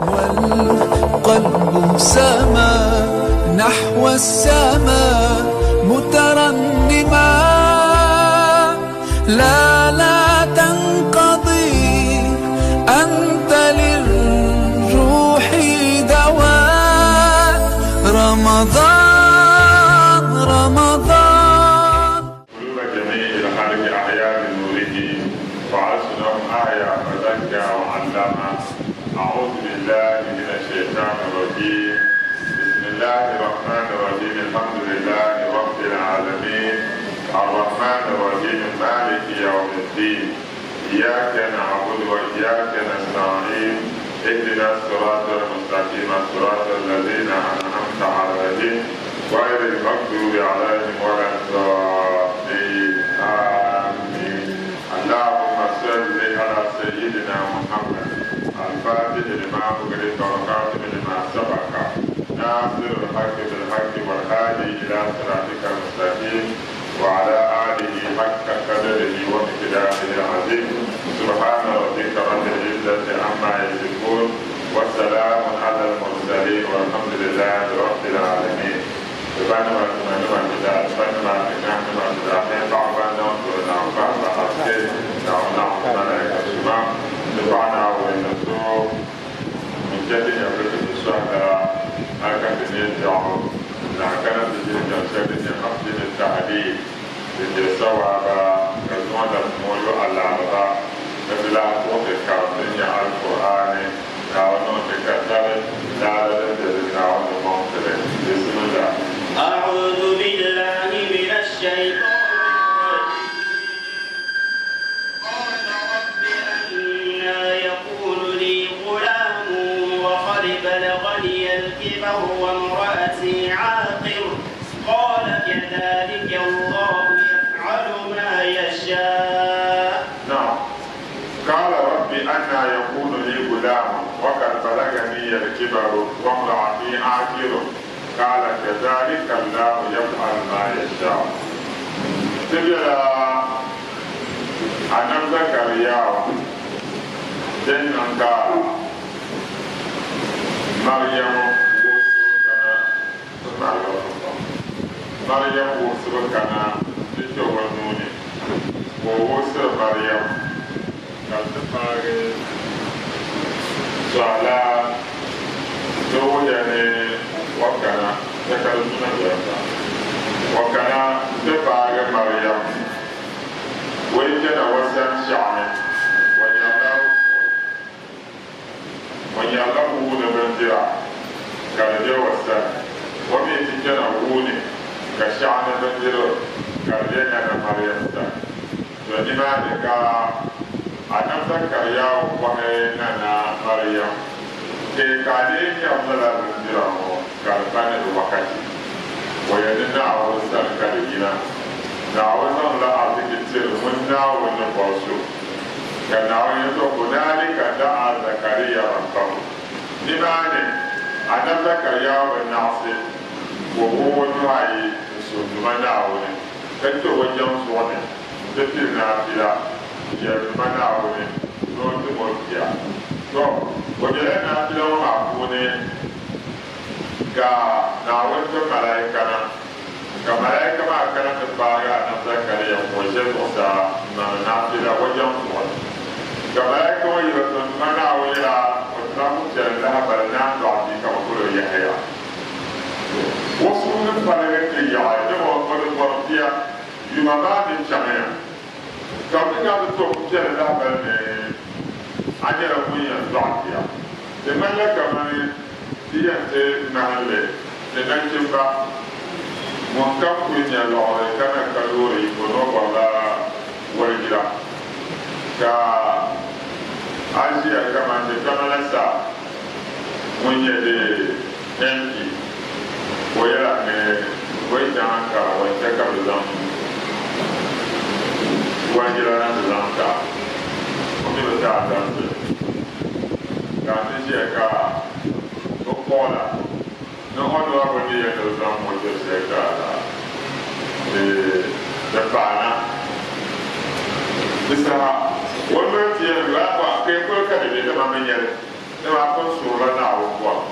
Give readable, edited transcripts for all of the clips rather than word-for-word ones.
والقلب سما نحو السماء مترنما، لا لا تنقضي، أنت للروح دواء. رمضان رمضان. قلوب جميع الخلق أحيا بنوره، وألسنهم أحيا فزكى وعلم. أعوذ بالله من الشيطان الرجيم. بسم الله الرحمن الرحيم. الحمد لله رب العالمين، الرحمن الرحيم، مالك يوم الدين. إياك نعبد وإياك نستعين. اهدنا الصراط المستقيم، صراط الذين أنعمت عليهم غير المغضوب عليهم ولا الضالين. آمين. اللهم صل على سيدنا محمد الفاتح لما أغلق والخاتم لما سبق، ناصر الحق بالحق، والهادي إلى صراطك المستقيم، وعلى آله حق قدره ومقداره العظيم. سبحان ربك رب العزة عما يصفون، وسلام على المرسلين، والحمد لله رب العالمين. Bismillah. أعوذ بالله من الشيطان الرجيم. قال رب أنى يكون لي غلام وقد بلغني الكبر وامرأتي عاقر؟ قال كذلك الله يفعل ما يشاء. نعم. قال رب أنى يكون لي غلام وقد بلغني الكبر وامرأتي عاقر؟ قال كذلك الله يفعل ما يشاء. Ti bela Annabi Zakariya din niŋ ka Mariam wumsibu kana Mariam wumsibu kana ti kpe o nuu ni ka o wumsiri Mariam ka bɛ ti paagi Sɔɣila di wuhiya ni o kana chɛ ka di tuna viɛlli. O kana nti paagi Mariam o yi kpɛna o sani shɛɣu ni, o nyarila wuuni bindira ka di be o sani. O mi ti kpɛna wuuni ka shɛɣu ni bindira ka di be Nana Mariam sani. To nimaani ka Annabi Zakariyahu bɔhi Nana Mariam, Kee ka a lee nyari lala bindira ŋɔ ka di pa ni di wakati? O yɛli ni Naawuni sani ka di yina. Naawuni zaŋla arziki tiri ŋun Naawuni ni bɔri so. Ka Naawuni yɛli, To hunaalika da'a Zakariya rabbahu. Nimaani Annabi Zakariyahu bi naɣisi ka o wuɣi o nuhi ayi n-suhi Duuma Naawuni ka kpe o jɛm zuɣu ni nti pili naafila n-yɛli Duuma Naawuni ni o tim o bia. Tɔ! O bela naafila ŋɔ maa puuni ka Naawuni tim malaika na, ka malaika maa kana ti paagi Annabi Zakaria ka o ʒe zuɣusaa n-niŋdi naafila o jɛm zuɣu ni. Ka malaika ŋɔ yɛli o, Tɔ! Duuma Naawuni yɛla o tila pupiɛlli lahibali ni a ni dɔɣi bia ka bɛ boli o Yahaya. O suhu ni paligi ti yaɣi dama o di bɔri bia. Yuma maa ni chaŋya ka bɛ daa ti to pupiɛlli lahibali ni a nyɛla ŋun yɛn dɔɣi bia. Di ŋmanila kamani ti yɛn ti ŋmahinli ni nachimba ŋun kam kuli nya liɣiri ka na ka loori yiko ni o bɔrila walijira ka a ʒiya kamani ti kpɛma la sa ŋun nyɛ di MP o yɛla ni o yi chaŋ Ankara o ni chɛ ka bɛ zaŋ walijira na ti zaŋ ti a, o mi bi ti a dansi ka a ti ʒiya ka bɛ kpuɣi la ni honorable ni yɛli ni bɛ zaŋ moto shɛli ti a la di di paai na. Di saha o noli ti yɛli mi, Ka yi kuli ka di be dama bɛ nyɛli. Dama a pun suhirila Naawuni bɔri.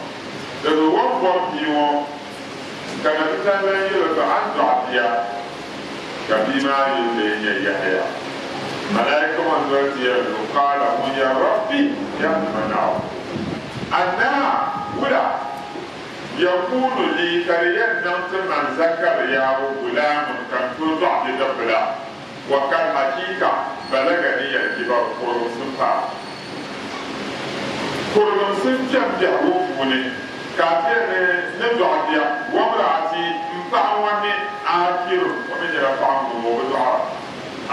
Di zuɣu o ni bɔri bia ŋɔ, ka nabitali lan yɛl o, Tɔ, a ni dɔɣi bia, ka bia maa yuli lee nyɛ Yahaya. Malaika ŋɔ n-doli ti yɛli o, Qaala ŋun yɛli, Rabbi, yaa Duuma Naawuni, annaa, wula, yakunu lii ka di yɛn niŋ ti man Zakariyahu gulaamun ka n tooi dɔɣi bidibbila? Wa kad hakiika balaganiya al-kibaru kurigimsim paai kurigimsim kpɛm biɛhigu puuni ka a ti yɛli ni ni dɔɣi bia, wamra'ati m paɣa ŋɔ mi aakiru o mi nyɛla paɣa ŋun o bi dɔɣira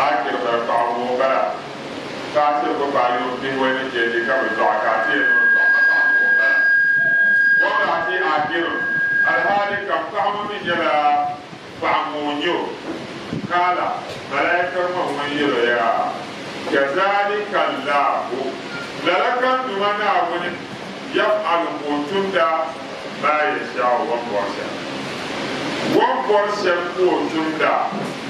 aakir bala paɣa ŋun o bala ka a ti yɛli paai yuun pihiwɔi ni cheechi ka bi dɔɣi ka a ti yɛli ni o dɔɣi ma paɣa ŋun o bala wamra'ati aakiru alhaali ka m paɣa ŋɔ mi nyɛla Paɣa ŋɔ n-nyɛ o. Kaala, Malaika ŋɔ ŋun yɛl o yaa, Kazalika Allahu, lala ka n Duuma Naawuni yaf'alu ka o tumda maa yasha'u o ni bɔri shɛm. O ni bɔri shɛm ka o tumda,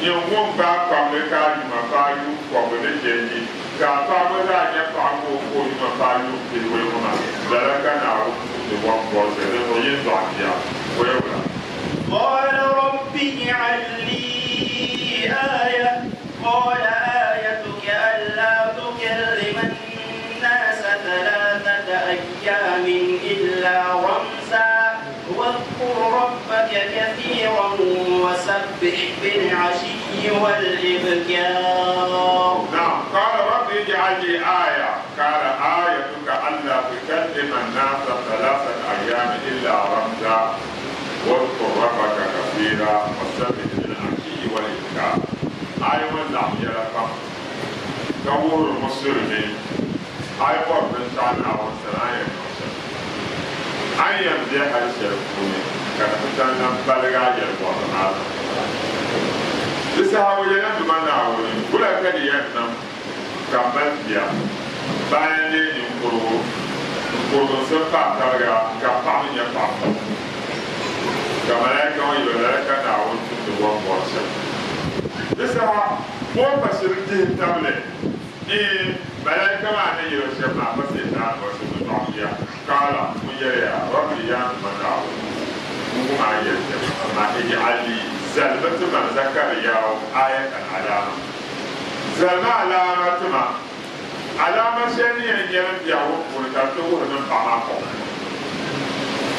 nyin ŋun gbaai kpamli ka a yuma paai yuun kɔbigu ni chɛnji, ka a paɣa gba zaa nyɛ paɣa ka o ka o yuma paai yuun pihiwɔi ŋɔ maa, lala ka Naawuni tumdi o ni bɔri shɛm. Dinzuɣu yin dɔɣi bia, o ya wula? قال رب اجعل لي آية قال آيتك ألا تكلم الناس ثلاثة أيام إلا رمزا واذكر ربك كثيرا وسبح بالعشي والإبكار. نعم قال رب اجعل لي آية قال آيتك ألا تكلم الناس ثلاثة أيام إلا رمزا واذكر ربك كثيرا وسبح بالعشي والإبكار Aaya ŋɔ laɣim yɛla pam ka wuhiri musulimi a yi bɔri binshɛɣu Naawuni sani a ni yɛn niŋ shɛm. A ni yɛn be hali shɛli puuni ka di bi tani lan baligi a yɛlibɔrili maa zuɣu. Di saha o yɛla, N Duuma Naawuni, wula ka di yɛn niŋ ka m mali bia bayan leei ninkurigu, n kuriginsim paai tariga ka m paɣa mi nyɛ paɣ ŋɔ? Ka malaika ŋɔ yɛl o, Lala ka Naawuni tumdi o ni bɔri shɛm. Di saha ka o pa shiri dihi tabili ni malaika maa ni yɛl o shɛm maa pa Seitan o shiri ni dɔɣi bia. Kaala, ŋun yɛliya, Rabbi, yaa n Duuma Naawuni, n wum a ni yɛli shɛm, amaa ij'al li, zalimi ti ma Zakariyau ayatan alaama. Zalimi alaama ti ma, alaama shɛli ni yɛn nyɛli m biɛhigu puuni ka di ti wuhiri ni m paɣa maa kɔŋ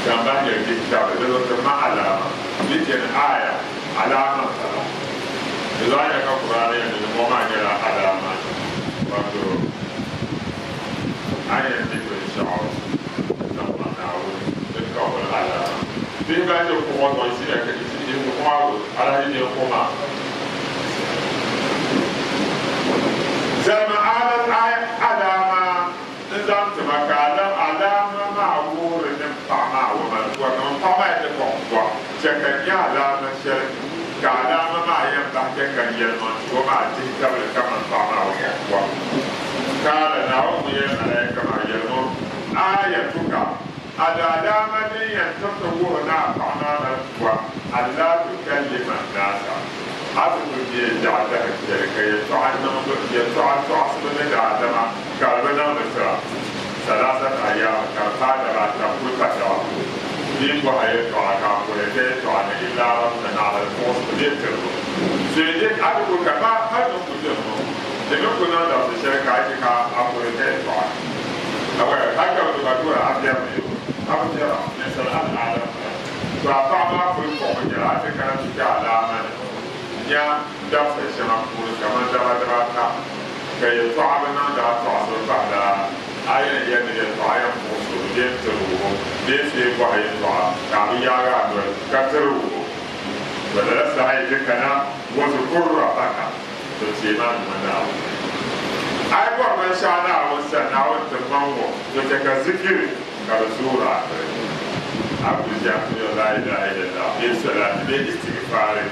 ka m bahi nyɛli dihi tabili, di zuɣu ti ma alaama, di chani aaya, alaama m-bala. Di zuɣu a nya ka Kuraani yɛn ni dimbɔŋɔ maa nyɛla alaama, wato a ni yɛn di binshɛɣu zaŋ baŋ Naawuni din ka o bini alaama. Bihi ban ʒe kuɣu ŋɔ zuɣu yi ti nya ka kuɣu maa zuɣu alahichi deei kuɣu maa. Zalimi alaama n-zaŋ ti ma, ka alaama maa wuhiri ni m paɣa maa o mali pua, kaman paɣa maa yi ti kɔŋ pua, chɛ ka n nya alaama shɛli, ka alaama maa yɛn bahi chɛ ka n yɛlimaŋtibo maa dihi tabili kaman paɣa maa o kɔŋ pua. Kaala, Naawuni ŋun yɛli malaika maa, Yɛlim o, Aayatuka, A daadaama din yɛn tiriti wuhi ni a paɣa maa mali pua, allaa tukallima annaasa, a ti ku deei biɛɣu dahin shɛli ka yɛtɔɣa niŋbu, yɛtɔɣa tɔɣisibu ni daadama ka di bi niŋdi tira, salasata ayaam, ka di paai daba ata kuli pa taba. Bɛ yi bɔhi a yɛtɔɣa ka a kuhi ka yɛtɔɣa ni illaa ramsa naɣila di muɣisibu bee tiribu. So yi je a ti ku ka ba hali din ku dini ŋɔ, di mi ku niŋ dabisi shɛli ka a je ka a kuhi ka yɛtɔɣa. Awɛ, hali ka bɛ ti ba dɔra a biɛri mi o, a bi biɛra, ninsal al'aada m-bala. To a paɣa maa kuli kpuɣimi nyɛla a ti kana ti kpe alaama ni nya dabisa shɛŋa puuni kaman daba dibaata ka yɛltɔɣa bi niŋdi a tɔɣisiri pahila a yɛn yɛli ni yɛltɔɣa yɛn puɣisi o bee n-tiri wuhi o bee so yi bɔhi yɛltɔɣa ka a bi yaagi a noli ka tiri wuhi o. To lala saha yi ti kana wazukur rabbaka. To teei maa nima Naawuni. A yi bɔri binshɛɣu Naawuni sani, Naawuni ti maŋ ŋɔ, to chɛ ka zikiri ka di zoori a tiri. A kuli ʒiya n-ti yɛli laa ilaha illallah bee salati bee istigfaari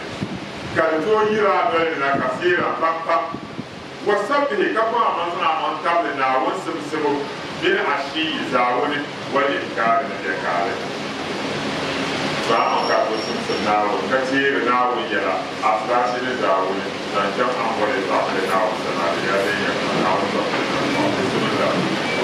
ka di tooi yiri a noli ni na kasiiran pam pam. Wasabbihi ka kpaŋ a maŋ zaŋ a maŋ tabili Naawuni simsibu bil ashiyi zaawuni wal ibkaari ni biɛkaali. Kpaŋ a maŋ ka a tooi simsim Naawuni ka teeri Naawuni yɛla asibaasi ni zaawuni zaŋ chaŋ a ni bɔri yɛtɔɣa shɛli Naawuni sani maa di nyɛla din yɛn niŋ Naawuni tɔbu ni niŋ. Bisimilah.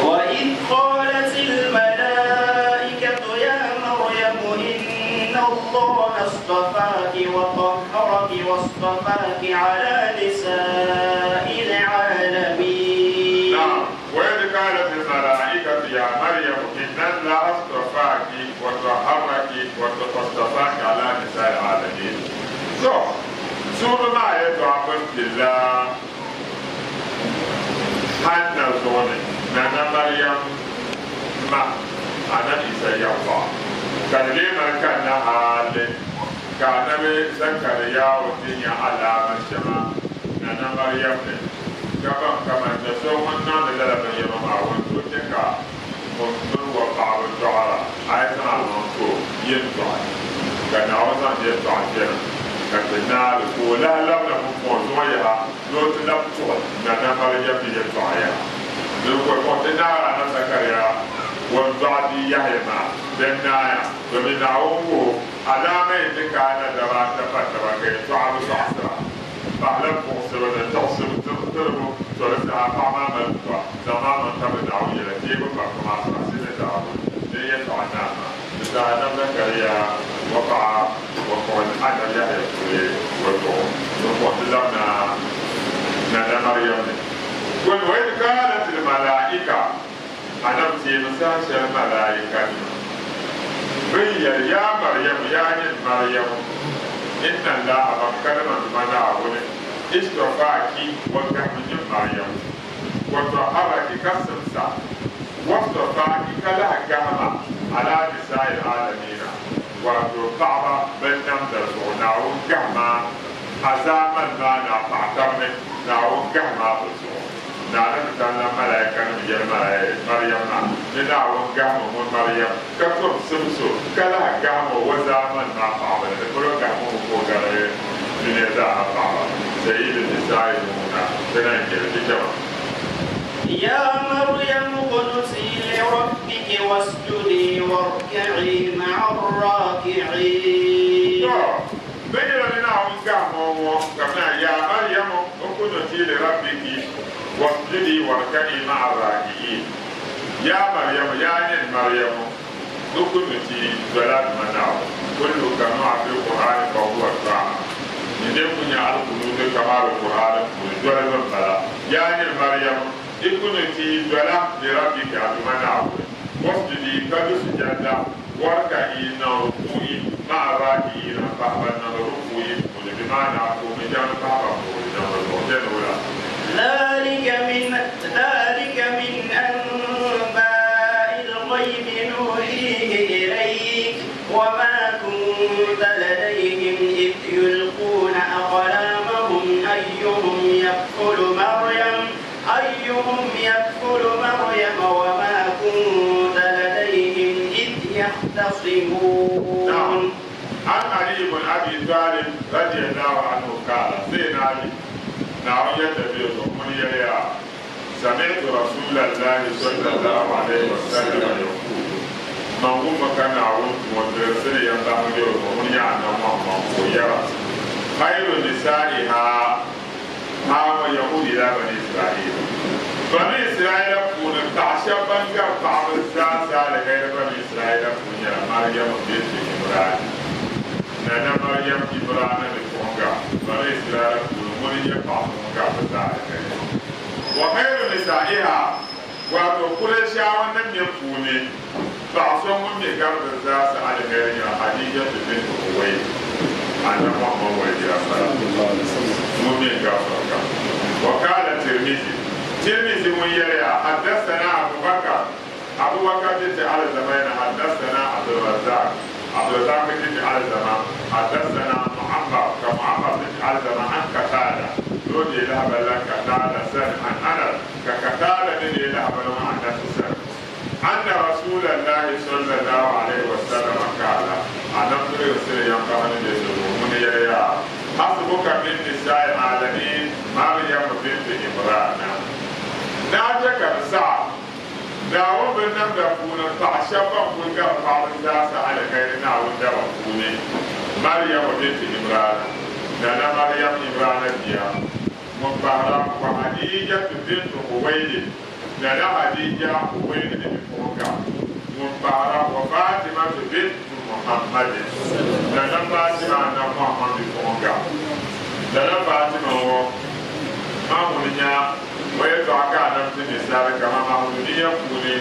وإذ قالت الملائكة يا مريم إن الله اصطفاك وطهرك واصطفاك على نساء العالمين. نعم، وإذ قالت الملائكة يا مريم إن الله اصطفاك وطهرك واصطفاك على نساء العالمين. So, suuri maa yɛltɔɣa bin pilila Hanna zuɣu ni, Nana Mariam ma, Anabi Isa yaɣipaɣa, ka di lee mali kanna hali ka Anabi Zakariyahu ti nya alaama shɛŋa Nana Mariam ni, ka baŋ kaman na so ŋun niŋdi lala binyɛma maa o ni tooi chɛ ka ŋun mini o paɣiba dɔɣira, a yi zaŋ a maŋ ti o, yin dɔɣi. Ka Naawuni zaŋ yɛltɔɣa kpɛna, ka ti naai li, ka o lahi labina pumpɔŋɔ zuɣu yaha ni o ti lab tuɣi Nana Mariam ni yɛltɔɣa yaha. Di ni kɔri kɔŋ ti naai Annabi Zakaria o ni dɔɣi bia Yahaya maa, bɛn naaya, domin Naawuni wuhi o alaama yi ti ka a na daba ata pa taba ka yɛltɔɣa bi tɔɣisira. Pahila buɣisibu ni tiɣisibu tiribu soli saha paɣa maa mali pua zaŋ maa maŋ tabili Naawuni yɛla teebu pam kaman saɣisi ni zaɣibu ni yɛltɔɣa naa maa. Di saha Annabi Zakaria o paɣa o kpuɣi Annabi Yahaya puli o zuɣu ni kpuɣi ti labina Nana Mariam ni. Kul wa idh qalat al malaika, Annabi teemi saha shɛli malaikanima bɛ ni yɛli, Yaa Mariam, yaa nyini Mariamu, inna Allaha ban kalima Duuma Naawuni istɔfaaki o gahimi nyini Mariamu, wa tɔharaki ka simsa, wastɔfaaki ka lahi gahima alaa nisaa'il aalamiina, wato paɣaba bɛn namda zuɣu, Naawuni gahima a zaamani maa ni a paɣatab ni, Naawuni gahima a bɛ zuɣu. Naawuni ni tam la malaikanim yɛli Mariam maa ni Naawuni gahimi ŋun Mariam ka tom simso ka lahi gahimi o zaamani maa paɣaba ni, di polo gahimi ŋun ka o gari dunia zaa ha paɣaba, Sayyidu Nisa'i Mu'mina, dina n-nyɛ li, di chama. Ya Mariam uqnuti li rabbiki wasjudi warka'i ma'a r-raki'in. Tɔ! Bɛ yɛla ni Naawuni gahim o ŋɔ, ka bɛ naan, Ya Maryamu, uqnuti li rabbiki wasjudi warka'i ma'a r-raki'in. Ya Maryamu, yaa nyini Maryamu, uqnuti, dola a Duuma Naawuni. Kullu kanu'a fil Qur'ani fa huwa du'a. Ni din ku nyɛ alkunuuti kamani Qur'ani puuni dolibu m-bala. Yaa nyini Maryamu, uqnuti, dola li rabbiki a Duuma Naawuni, wasjudi, ka du sujada, warka'i, niŋ rukuu'i, ma'a raaki'iina, m-pahi ban niŋdi rukuu'i puuni, bɛ maana a puhimi jaŋli pahi ban puhiri jaŋli zuɣu, bɛ ni wula? ذلك من ذلك من أنباء الغيب نوحيه إليك وما كنت لديهم إذ يلقون أقلامهم أيهم يكفل مريم أيهم يكفل مريم وما كنت لديهم إذ يختصمون. نعم. عن علي بن أبي طالب رضي الله عنه قال سيدنا علي نعم يتبع من يا سمعت رسول الله صلى الله عليه وسلم يقول من هم كان عون ودرسل ينبغي ومن يعلم ويرى خير نسائها هاو يعود إلى بني إسرائيل بني إسرائيل كون تعشى بنجا بعض الزازا لغير بني إسرائيل كون يا مريم بنت عمران نانا مريم عمران لكونغا بني إسرائيل كون من يبع كونغا بزارك وخير نسائها wato Qurayshawa nan ne kune ba so mun me garba za su alheri ya Khadija bint Khuwaylid annabi Muhammad wa ya mun me garba wa qala Tirmidhi Tirmidhi mun yaya haddathana Abu Bakr Abu Bakr bint al-Zamaina haddathana Abdul Razzaq Abdul Razzaq bint al-Zama haddathana Muhammad ka Muhammad bint al-Zama an Qatada lodi la bala Qatada san an Anas ka Qatada ne la bala Anas san أن رسول الله صلى الله عليه وسلم قال أنا رسول ينبغي من يا حسبك من نساء العالمين مريم بنت عمران ناجك بسعد ناوم بنم دفون فعشبا بلغا فعل على خير ناوم دفون مريم بنت عمران نانا مريم عمران بيا مبارك وخديجة بنت خويلد. Nana Hadija Khuwaylid bipuɣinga ŋun pahira wa Fatimatu bintu Muhammadin, Nana Fatima Annabi Muhammad bipuɣinga. Lala Fatima ŋɔ maa ŋuni nya o yɛltɔɣa ka Annabi ti mi sari kaman Makhzumiyya puuni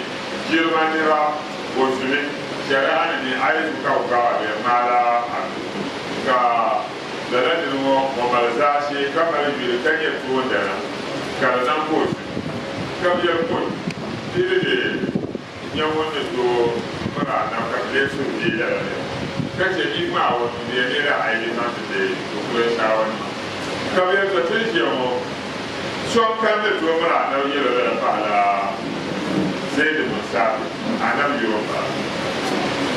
jilima nira o zuli shari'a ni ni a yi zu ka bɛ gbaag a bɛ ŋmaala a nuu ka lala niri ŋɔ o mali zaashee ka mali yuli ka nyɛ toondana ka di niŋ ka o zuli ka bɛ yɛli ko ti di di nyɛ ŋun ni tooi miri a nam ka ti lee suhu bie lala nira ka chɛ bia maa o ni yɛn neeri a yi zaŋ ti deei o kuli shaawanima ka bɛ yɛli to ti ni ʒiya ŋɔ sokam ni tooi miri a nam yɛl o lala pahila Zaid bin Sabit Annabi yuri m-bala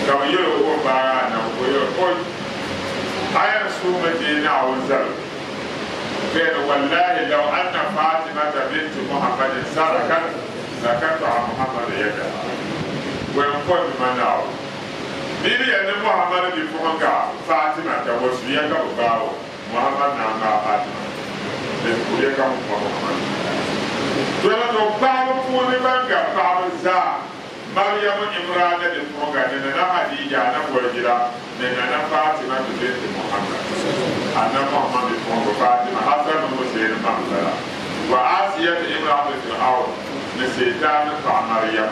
ka bɛ yɛl o ka o gbaagi Annabi ka o yɛli o a yɛn suhimi deei Naawuni zaligu Bɛn wallahi law anna Fatimata binti Muhammadin sarakat lakata'a Muhammadu yadaha Wɛn kɔ nima Naawuni mini ya ni Muhammadu bipuɣiŋga Fatima ka o zuya ka bɛ gbaai o, Muhammad naan gbaai Fatima din kuliya ka ŋun kpa Muhammadu. Doli to paɣaba puuni ban gari paɣaba zaa, Maryamu Imrana bipuɣiŋga ni Nana Khadija Annabi walijira ni Nana Fatimatu binti Muhammad Annabi Muhammad bipuɣiŋga Fatima Hassan mini Husaini ma m-bala wa Asiyatu imra'atu Fir'aun ni Seitaani paɣa Maryam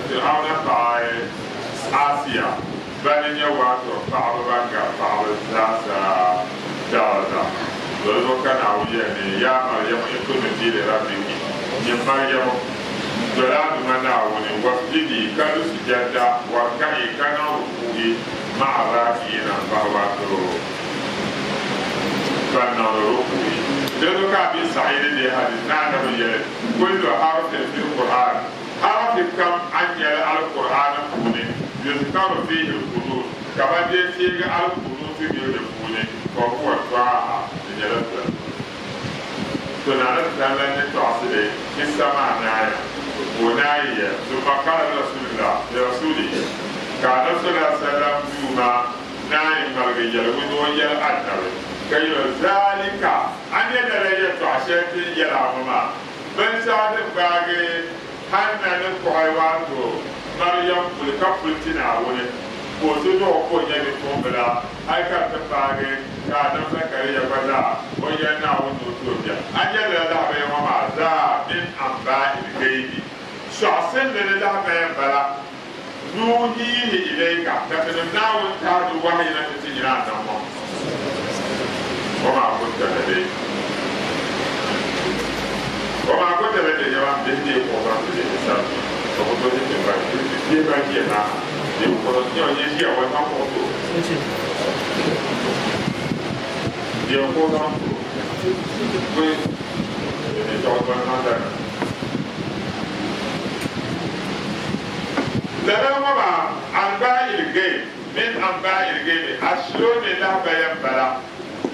Fir'auna paɣa Asiya bani nyɛ waato paɣaba ban gari paɣaba zaasa daraja. Doli zuɣu ka Naawuni yɛli ni, Yaa Maryamu iqnuti li rabbiki, nyin Maryamu, n-doli a Duuma Naawuni, wasjudi, ka lu sujadda, warka'i, ka niŋ rukuu'i, ma'a raaki'iina, m-pahi waato ban niŋdi rukuu'i. Di zuɣu ka Abi Sa'id deei hadith ni Annabi yɛli, Kullu harfin fil Qur'an, harafi kam a ni nyɛli Alkur'aani puuni, yuzkaru fiihi l-kunuut, ka ba dee teegi al-kunuutu yuli di puuni, fa huwa tɔa'a, di nyɛla doli. To Naawuni ti lan ni tɔɣisi li kissa maa naaya, ka o naai yɛli, Summa qala li rasulihi, ka Annabi sallallahu alaihi wasallam Duuma naai ŋmaligi yɛligu ni o yɛli Annabi, ka yɛl o, Zalika, a ni lala yɛltɔɣa shɛli ti ni yɛl a ŋɔ maa, binshɛɣu din gbaagi Hanna ni kɔhi waato Mariam puli ka puli ti Naawuni, ka o ti dɔɣ o ka o nyɛ bipuɣimbila hal ka di ti paagi ka Annabi Zakaria gba zaa o yɛli Naawuni ni o ti o bia. A nya lala lahabaya ŋɔ maa zaa min anbaa'il gaibi, sɔɣisinli ni lahabaya m-bala, Nuuhiihi ilayka, ka tinim Naawuni tahi di wahayi na ti ti nyina Annabi Muhammad, Wama kunta ladayhim Wama kunta ladayhim maa bihi deei kuɣu zaŋ ti deei sani ka ku tooi ti ba bihi ban ʒiya maa deei kuɣu zaŋ ti nyɛ ʒiya o zaŋ kuɣu ti o deei kuɣu zaŋ ti o bɛ tɔɣi ban zaŋ dana Lala ŋɔ maa anbaa'il ghaib min anbaa'il ghaibi ashilo ni lahibaya m-bala,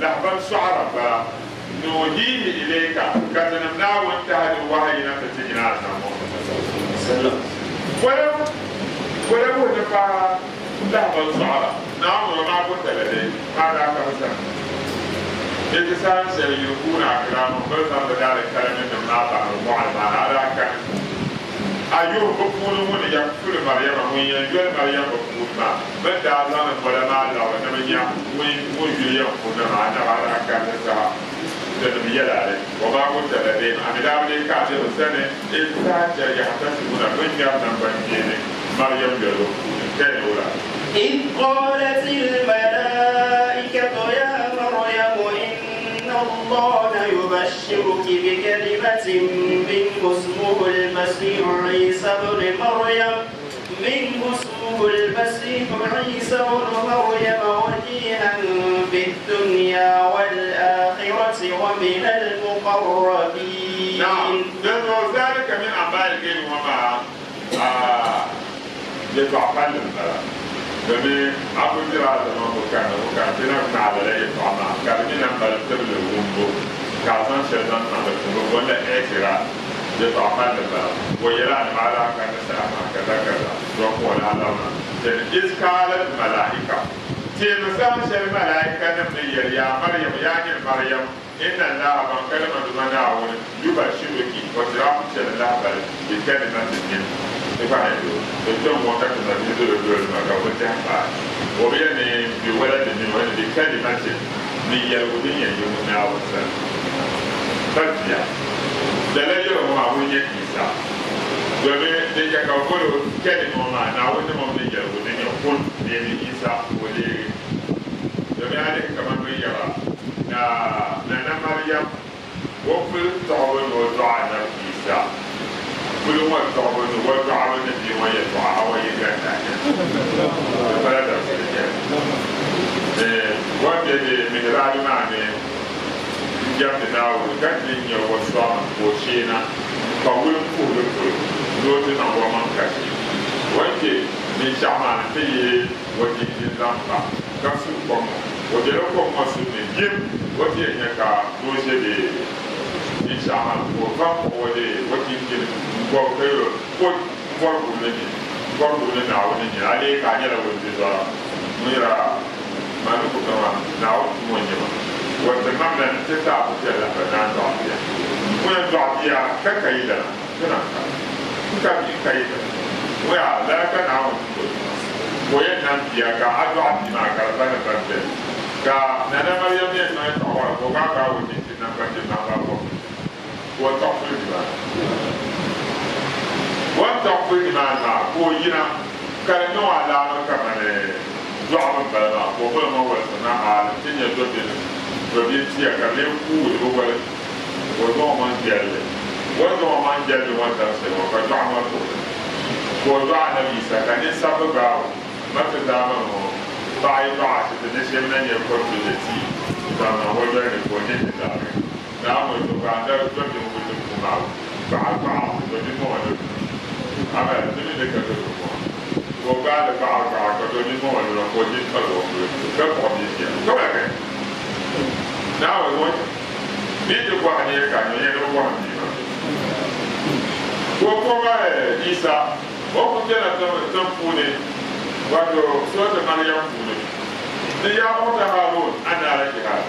lahibali sɔɣira m-bala, nuuhiihi ilayka, ka tinim Naawuni tahi di wahayi na ti ti nyini Annabi Muhammad. Wala wuhi ni pa lahibali sɔɣira, Naawuni o maa kunta ladayhim, maa daa ka bɛ sani. Di ti saha shɛli yulikuuna akiraamum bɛ ni zaŋ bɛ daalikaliminima maa bahiri mɔɣili maa ni, a daa kani. A yuhi bɛ puuni ŋuni Yakufulu Mariama ŋun yɛn yoli Mariam bɛ puuni maa, bɛ ni daa zaŋdi mola maa labiri ni bɛ nya ŋun yuli yɛn kunna maa, Annabi a daa kani di saha tinim yɛla li, wa maa kunta ladayhim, a mi daa bi lee ka a be bɛ sani iz saha shɛli yahtasimuna bɛ ni ŋmɛri namgbankpeeni Mariam yolibu puuni, ka yɛli o la. Iz qalat al-malaikatu ya Maryamu inna Allaha yubashshiruki bikalimatin minhu ismuhu al-masihu Isa ibn Maryam minhu ismuhu al-masihu Isa ibn Maryam wajihan fi-d-dunya wal-akhirati wa min al-muqarrabin. Naam, dinzuɣu zalika min anba'il ghaybi ŋɔ maa yɛtɔɣa palli m-bala, domi a ku diri a zama ŋɔ ka ni o ka nti na gbaai lala yɛtɔɣa maa ka di mi na mali tibili wumbu ka a zaŋ shɛli zaŋ niŋ di puuni bɛ booni la i'tiraad yɛtɔɣa palli m-bala. O yɛli a ni maa daa ka ni saha maa kaza kaza dɔn ka o daa labina dini iz qaalat malaika teemi saha shɛli malaikanim ni yɛli, Yaa Mariam, yaa nyini Mariam! Inna Allaha ban kalima Duuma Naawuni yubashiruki o tiri a puchɛli lahibali bi kalimatin minhu ti pahi do di kpɛm ŋɔ ka ti na bihi dolo doli ma ka bɛ tɛhi paai o bi yɛli ni bi waladin minhu o yɛli ni bi kalimatin ni yɛligu din yɛn yi ŋun Naawuni sani pa bia. Lala yɛligu ŋɔ maa ŋun nyɛ Isa domi din chɛ ka bɛ boli o kalima ŋɔ maa Naawuni ni mɔŋ ni yɛligu din nyɛ kun neemi Isa ka o leegi domi a lihi kaman bɛ yɛra na Nana Mariam o puli tɔɣibu ni o dɔɣi Anabi Isa puli ŋɔ tɔɣibu ni o dɔɣibu ni bia ŋɔ yɛltɔɣa awa yiŋga n-daa nyɛ li. Di pala dabisili jɛli ni o ni be di mihraabi maa ni n-jɛmdi Naawuni ka ti nya o sɔɣimi ka o sheena ka wulimpuhi di polo ni o ti niŋ o maŋ kasi. O ni kpe binshɛɣu maa ni nti yihi o jinjin zaŋ pa ka su kom ŋɔ. O bela kom ŋɔ su ni yim, o ti yɛn nya ka doo ʒe bɛ binshɛɣu maa ni ka o va m-kpuɣi o deei o chinchini m-bɔbi ka yɛl o, Ko m-bɔrigu ni nyɛ, m-bɔrigu ni Naawuni nyɛ, a leei ka a nyɛla wuntizɔra. Ŋun yɛra, Mani ku kaman Naawuni tumo n-nyɛ ma. O ti mam la ni ti ti a pupiɛlli lahibali ni a ni dɔɣi bia. Ŋun yɛn dɔɣi bia ka ka yidana, ti na n-ka. N ka bia n-ka yidana. Ŋun yaa, lala ka Naawuni tumo tuma. Ka o yɛn nam bia ka a dɔɣi bia maa ka di pa ni ban beni. Ka Nana Mariam yɛn niŋ yɛtɔɣa wara ka o gbaai gbaai o chinchin naŋgbanjin naŋgban bɔbili ka o tɔɣi puli nimaani. O ni tɔɣi puli nimaani maa ka o yina ka di niŋ o alaama kamani dɔɣibu m-bala maa ka o boli ŋɔ wolisi na hali nti nya dobin tia ka di lee kuui di bi woli ka o zaŋ o maŋ jɛli li. O ni zaŋ o maŋ jɛli li ŋɔ dabisili ŋɔ ka dɔɣim ŋɔ tuɣili ka o dɔɣi Anabi Yisa ka ninsabbi gbaai o. Ma ti zaamani ŋɔ paɣa yi dɔɣi a ti ni shɛm na nyɛ kɔtulli tia zaŋ niŋ o noli ni ka o nyɛ ti zaɣiri. Naawuni zuɣu ka a daa dɔbi n-wulli puu maa gbaɣa gbaɣa dɔbi mɔŋɔ ni luna. Amaa ti mi ni ka dɔbi mɔŋɔ ka o gbaai li gbaɣa gbaɣa ka dɔbi mɔŋɔ luna ka o di pali o puli ka kpuɣi bia ʒiya. Ka wula ka Naawuni ŋɔ mi ti bɔhi ni ka nyɔ nyɛ ni o bɔhim bia maa? Ka o kɔŋ Yisa. O ku kpɛla tiŋ puuni, wato Suratu Maryam puuni, ni yaa ukhta Harun anna laki hada,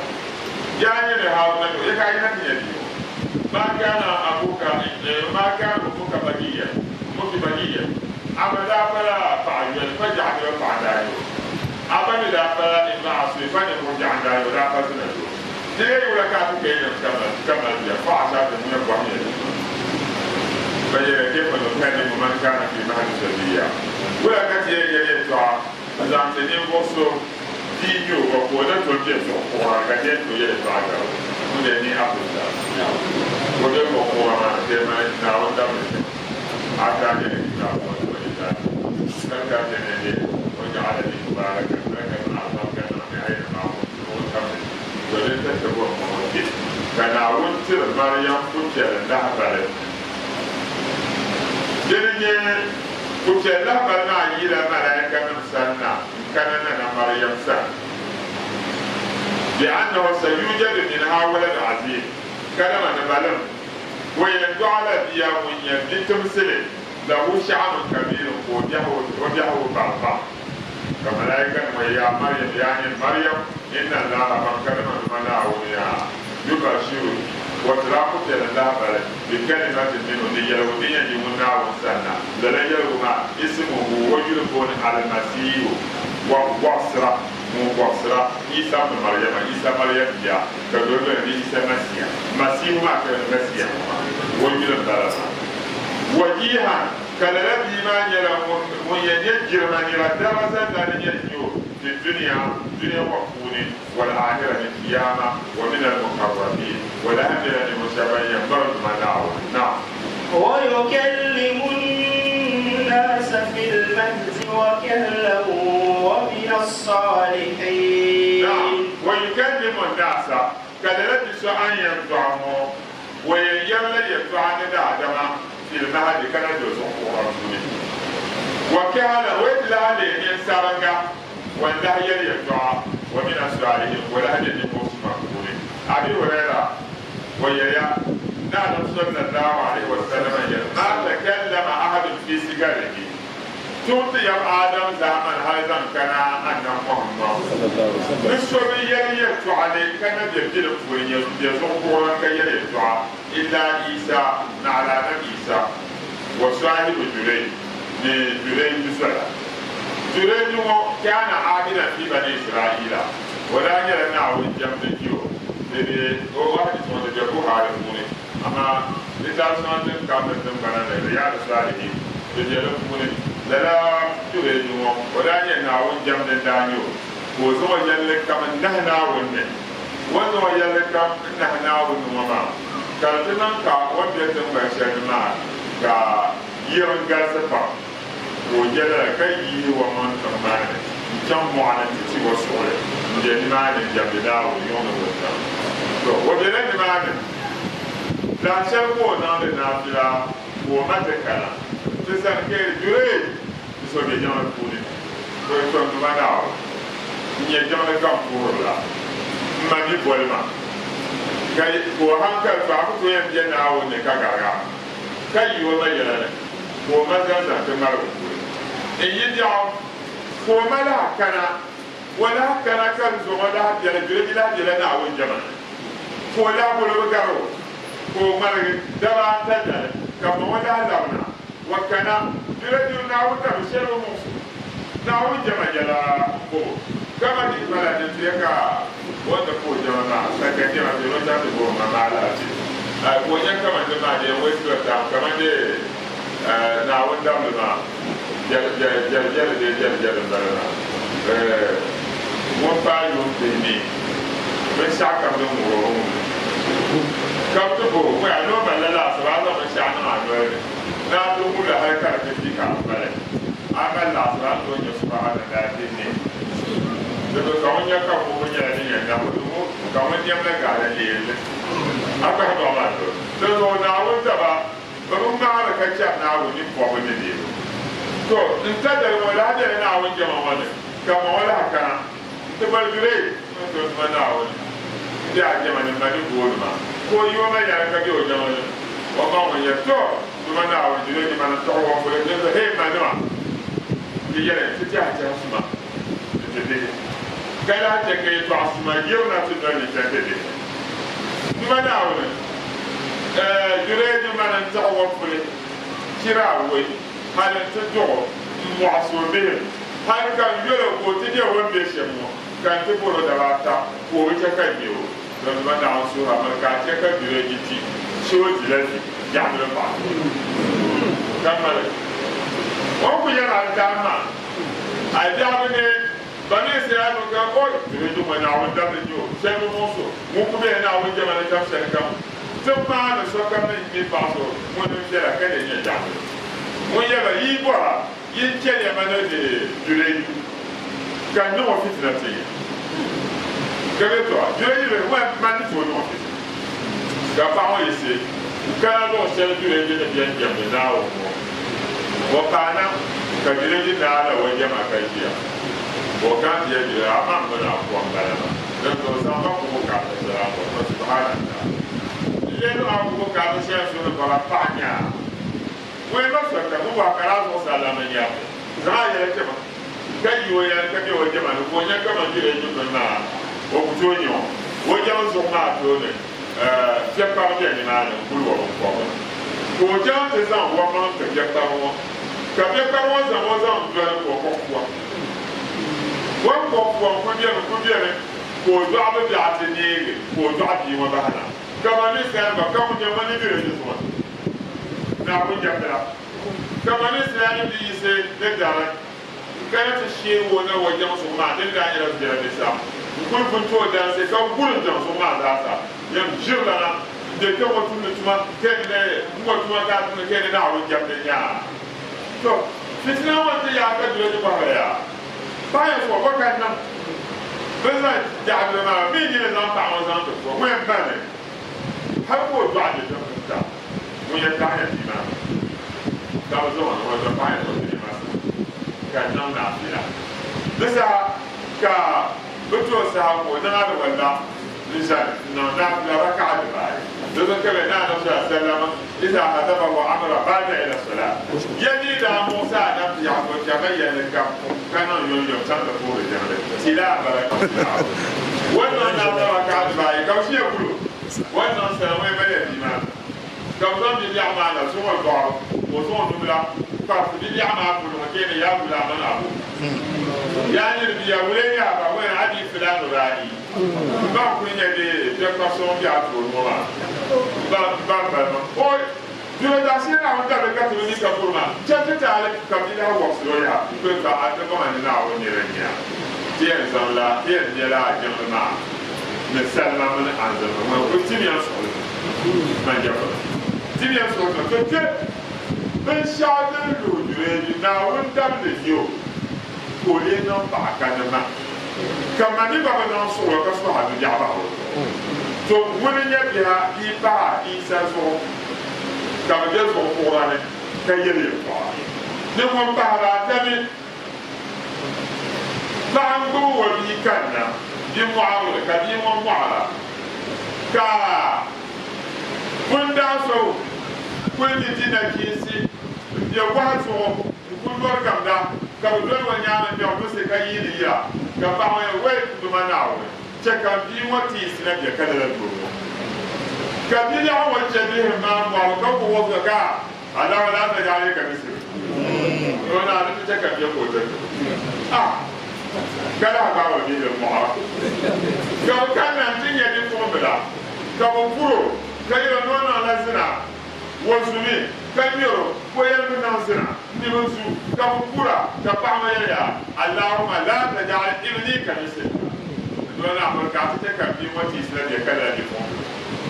yaa nyini Haruna to, ya ka a yina ti nya bia ŋɔ? Ma kana abuka ma kana ummuka bagiyyan, ummuki bagiyyan, a ma daa pala paɣa yoli, pa jaɣa bee paɣa n-daa nyɛ o, a ba mi daa pala imra'a su'in, pa ninvuɣ biɛɣu n-daa nyɛ o, daa pa zina doo. Di lee wula ka a ti kpe nim ka mali bia paɣa zaa ti ŋun yɛn bɔhim ya di zuɣu? Bɛ yɛli, Kayfa nukallimu man kana fi mahdi sabiyya? Wula ka ti yɛn yɛli yɛltɔɣa n-zaŋ ti ninvuɣ so bia nyɛ o ba ka o na tom be zuɣu kuɣira ni ka ti yɛn tooi yɛli yɛltɔɣa gari o ŋun lee ni Abdullah ka o be zuɣu kuɣira maa ni ti yɛn mali Naawuni dabili shɛm a daa nyɛla kitaab ŋɔ ni o ni daa ka ka ti ni ni o ja'alani mubarakan ka niŋ alibarika niŋ ni aynama kuntu ŋun kam ni to din tatabo m-bɔŋɔ kpe, ka Naawuni tiri Mariam pupiɛli lahibali. Dini n-nyɛ, pupiɛli lahibali maa yila malaikanim sani na n-kana Nana Mariam sani, Bi'annahu sayujadu minha waladu aziim, kadama ni balim o yɛn dɔɣila bia ŋun nyɛ bitimsili, lahu sha'nun kabiirun, ka o biɛhigu bari pam. Ka malaikanima yɛli, Yaa Mariam, yaa nyini Mariam, inna Allaha ban kadama Duuma Naawuni yaa, yubashiruki, o tiri a pupiɛlli lahibali, bi kalimatin minhu, ni yɛligu din yɛn yi ŋun Naawuni sani na, lala yɛligu maa, ismuhu, o yuli booni Almasiihu, wɔɣisira, ŋun wɔɣisira, Isa ibn Maryama, Isa Mariam bia, ka doli doli ni Isa Masia, Masiihu maa ka ni Masia ŋɔ maa, o yuli m-bala maa. Wajihan. Ka lala bia maa nyɛla ŋun yɛn nyɛ jilima nira daraza dali yɛn nyɛ o fi dunia, dunia ŋɔ puuni, wal aakhira ni Chiyaama, wa min al muqarrabiin, o lahi bela ninvuɣ shɛba ban yɛn miri Duuma Naawuni. Naam. Wa yukallimu nnaasa fil mahdi wa kahlan wa min as-saalihiin. Naam. Wa yukallimu nnaasa, ka lala bi so a ni yɛn dɔɣi ŋɔ, o yɛn yɛrila yɛltɔɣa ni daadama fil mahdi ka na do zuɣukuɣura puuni. Wa kahala, o yi ti lahi leei ninsariŋga, o ni lahi yɛli yɛltɔɣa, wa mina salihin, ka o lahi be ninvuɣ suma puuni. Abi Huraira, o yɛliya, ni Annabi sallallahu alaihi wa sallama yɛli, Ma takallama ahadun fi sigarihi. Tuŋ ti yab Adam zaamani hal zaŋ kana Annabi Muhammad. Ni so bi yɛli yɛltɔɣa ni ka na be bilim puuni nyɛ bɛ zuɣukuɣura ka yɛli yɛltɔɣa illa Isa, naɣila Annabi Isa wa saahibu Jurayj ni Jurayj bisola. Jurayj ŋɔ kaana aabidan fi bani Israaila, o daa nyɛla Naawuni jɛmdi n-nyɛ o, di be o hadisi ŋɔ di be Buhari puuni. Amaa litaafi shɛŋa din kabiri tiŋgbana ni, Riyadu Salihin, di be di puuni. Lala Jureju ŋɔ, o daa nyɛ Naawuni jɛmdi n-daa nyɛ o, ka o zaŋ o yɛlli kam n-nahi Naawuni ni. O ni zaŋ o yɛlli kam n-nahi Naawuni ni ŋɔ maa, ka di ti niŋ ka o ni be tiŋgbani shɛli ni maa ka yiɣim galisi pam, ka o je lala ka yihi o maŋ tiŋ maa ni n-chaŋ mɔɣu ni nti ti o suɣili m-be nimaani n-jɛmdi Naawuni yuŋ ni wuntaŋ. To, o bela nimaani lahi shɛli ka o niŋdi naafila ka o ma ti kana ti zani ka yɛli, Jureej! Ti so be jiŋli puuni ka o to n-Duuma Naawuni n-nyɛ jiŋli kam puhiri la. M ma mi boli ma ka o haŋkali to a ku tooi yɛn be Naawuni ni ka garigi a. Ka yi o ma yɛla ni ka o ma zaŋ zaŋ ti ŋmarigu puuni n yi biɛɣu, ka o ma lahi kana, o lahi kana ka n zuɣu lahi bela, Jureji lahi bela Naawuni jɛma ni, ka o lahi boli o gari o, ka o ŋmaligi daba ata dali, ka ma ŋɔ lahi labina, wa kana, Jureji Naawuni dabi shɛli o muɣisi Naawuni jɛma yɛla m-bɔŋɔ, kaman di pala ni tuya ka o ni pa o jɛma maa sankandema bee o chaŋ ti bo o ma maa alahichi. Ka o nya kaman di maa di yɛn waste la time kaman di Naawuni dabili maa jɛlijɛli bee jɛlijɛli m-bala maa. Ŋun paai yuun pihinii binshɛɣu kam din wuhiri o ŋun ka bɛ ti bo o ŋɔ ya ni o malila laasabu a zaŋ binshɛɣu niŋ a noli ni ni a ti ŋubili hali ka di ti kpi ka a mali a mali laɣisiri a ni tooi nya subahana daa di ne di bi ka ŋun nya ka ŋubibu nyɛla din yɛn nahi o zuɣu ka ŋun niɛm la gaali leei li a kpahi dɔɣi maa zuɣu. Dinzuɣu Naawuni taba bɛ bi ŋmaari ka chɛri Naawuni nini bɔbu ni leebu. To, n ta dali ŋɔ lahi bela Naawuni jɛma ŋɔ ni ka ma ŋɔ lahi kana n-ti boli Jureej ŋun tooi tuma Naawuni m-be a jɛma ni ma ni booni ma ka o yi o ma yɛli ka be o jɛma ni o ma ŋun yɛli, To! Tuma Naawuni jilo ni mana tɔɣi o polo ni zo, Hey manima! Ti yɛli ti tɛha tɛha suma ni ti bihi, ka lahi chɛ ka yɛtɔɣa suma yirina ti noli ni chani ti bihi. Tuma Naawuni jilo ni mana n-tɔɣi o puli chira awoi hali nti duɣ o m-mɔɣisi o bihim hali ka n yol o ka o ti be o ni be shɛm ŋɔ, ka n ti bɔr o daba ata ka o bi chɛ ka n nya o. Dɔnima Naawuni suhir a mali ka a chɛ ka duri yi ti shɛ o dila vi yaɣimli paɣa ka mali o ni ku yɛri a n-taai maa a biɛhigu ni ba ni Israɛl nim ka oi duri yi ŋɔ Naawuni dabili n-nyɛ o shɛli bi muɣis o ŋun ku bela Naawuni jɛma ni tam shɛlikam tiŋ maa ni sokam ni mi paɣ so ŋun n viɛla ka lee nyɛ yaɣimli ŋun yɛli ba yi yi bɔra Yin chɛliya ma ni di duri yi ka n niŋ o fitina ti yi. Ka bɛ tɔɣi, Duri yi bɛ ŋɔ man ni tooi niŋ o fitina. Ka paɣ ŋɔ yiɣisi n-kana luɣ shɛli duri yi ni bɛn jɛmdi Naawuni ŋɔ. O paana ka duri yi naai la o jɛma ka ʒiya. Ka o kana ti yɛli duri, A maŋ mini a kom m-bala maa. Dinzuɣu zaŋ ma kubu karili shɛli a bɔri ma. Subhanallah! N lee niŋ a kubu karili shɛli n suhu ni bɔra paɣ nyaa. Ŋun ma so ka ŋun bɔhi ka daa zuɣusaa la mi nya zaŋ a yɛla kpɛma ka yi o yɛli ka be o jɛma ni ka o nya kaman jila yi dukpuni maa o ku tooi nya o. O jɛma zuɣu maa tooni piɛkpara be nimaani n-guli o biŋkɔbiri. Ka o chaŋ ti zaŋ o maŋ ti piɛkpara ŋɔ ka piɛkpara ŋɔ zaŋ o zaŋ doli ka o kpuɣi pua. O ni kpuɣi pua n-kuli beni n-kuli beni ka o dɔɣibu biɛɣu ti neegi ka o dɔɣi bia ŋɔ bahi na. Kaman ninsalinima ka ŋun nyɛ ŋun ni diri di zuɣu Naawuni jɛmdila. Kaman ninsalinim di yiɣisi ni dari n-kana ti sheeg o na o yiŋ zuɣu maa, din daa nyɛla viɛlimisa n-kuli pun ti o dansi ka wurim yiŋ zuɣu maa zaasa. Yɛm ʒirilana m-be kpe ŋɔ tumdi tuma ka ni ŋ-ŋɔ tuma ka a tumdi ka ni Naawuni jɛmdi nyaa. To, fitina ŋɔ nti yaa ka duli ti bɔhiri ya. Paɣa yɛn fo bɔ ka niŋ bɛ zaŋ jaɣibili maa mi nyini zaŋ paɣa ŋɔ zaŋ ti fo ŋun yɛn bani hali ka o dɔɣi di din pun ta ŋun yɛn taɣi ya bia maa ka bɛ zaŋ o niŋ o zuɣu paɣa yɛn fo ti nɛma sa ka niŋ naafila di saha ka bɛ ti o saha ka o niŋ aliwala n-zani n-niŋ naafila raka'a dibaayi. Di zuɣu ka bɛ ni Annabi sallallahu alaihi wasallam iza hazabahu amra bada ila salat. Ya ni daa muɣisi a nam biɛɣu to chɛrila yɛlli kam ka niŋ yomyom chaŋ ti puhiri jiŋli. Tila bala ka bɛ daa o ni niŋ naafila raka'a dibaayi ka bɛ ʒiya kul o. O ni niŋ salam o yɛn mali ya bia maa na. Ka bɛ zaŋ bi'lɛɣu maa na zuŋ o dɔɣiri ka o zaŋ o nubila kparisi bi'lɛɣu maa polo ka yɛli, Yaa gulaam man abu? Yaa nyini bia, wula n-nyɛ a ba? Wɛn abi filan ra'i. M ba n-kuli nyɛ dee piɛkparisi ŋun be a tooni ŋɔ maa. M ba, m ba m-bali ma. Oi! Dolo daɣisili Naawuni dabili ka ti bi mi ka kuri maa. Chɛ ti taali ka bia lahi wɔbisiri o yaha n-kuli ka a ti baŋ ni Naawuni nira n-nyɛ a. Ti yɛn zaŋla, ti yɛn mɛla a jiŋli maa ni salima mini anzinfa. Ŋuna kuli timiya n suɣili manjɛfuna. Timiya n suɣili to kpe binshɛɣu din luhi Jureeji Naawuni dabili n-nyɛ o ka o lee niŋ paɣa ka ni ma. Ka ma mi gba bi niŋ suɣulo ka suhi a bibiɛɣu bahi o zuɣu. To ŋuni n-nyɛ biha bia pahi Isa zuɣu ka bɛ be zuɣu kuɣira ni ka yɛli yɛltɔɣa ni ŋun pahiri ata mi paɣa n-gbubi o bia kanna bia mɔɣirili ka bia ŋɔ mɔɣira ka bundaa so kuli ni di nachiinsi m-be wahu zuɣu n-kuli lɔri gamda ka bɛ doli o nyaaŋa ŋmɛri lunsi ka yiini yila ka paɣa ŋɔ yɛli, Wɛi n Duuma Naawuni, chɛ ka m bia ŋɔ tiyisi na be ka lala doo ŋɔ. Ka biliɛɣu ŋɔ chɛ bihim maa mɔɣili ka wuɣi o zuɣu ka Alama laa ta yaɣili ka misiri o naa ni ti chɛ ka bia ka o ti a ka lahi gbaai o bihili mɔɣira ka bɛ kanna nti nya bipuɣimbila ka bɛ pur o ka yɛl o ni o niŋla zina o zumi ka ŋmɛr o ka o yɛli bɛ niŋ zina ni bɛ zu ka bɛ pur a ka paɣa ŋɔ yɛli yaa Allahumma laa taj'al ibni ka misiri n doli Naawuni ka a ti chɛ ka bia ŋɔ tiyisila bɛ ka lala bipuɣimbila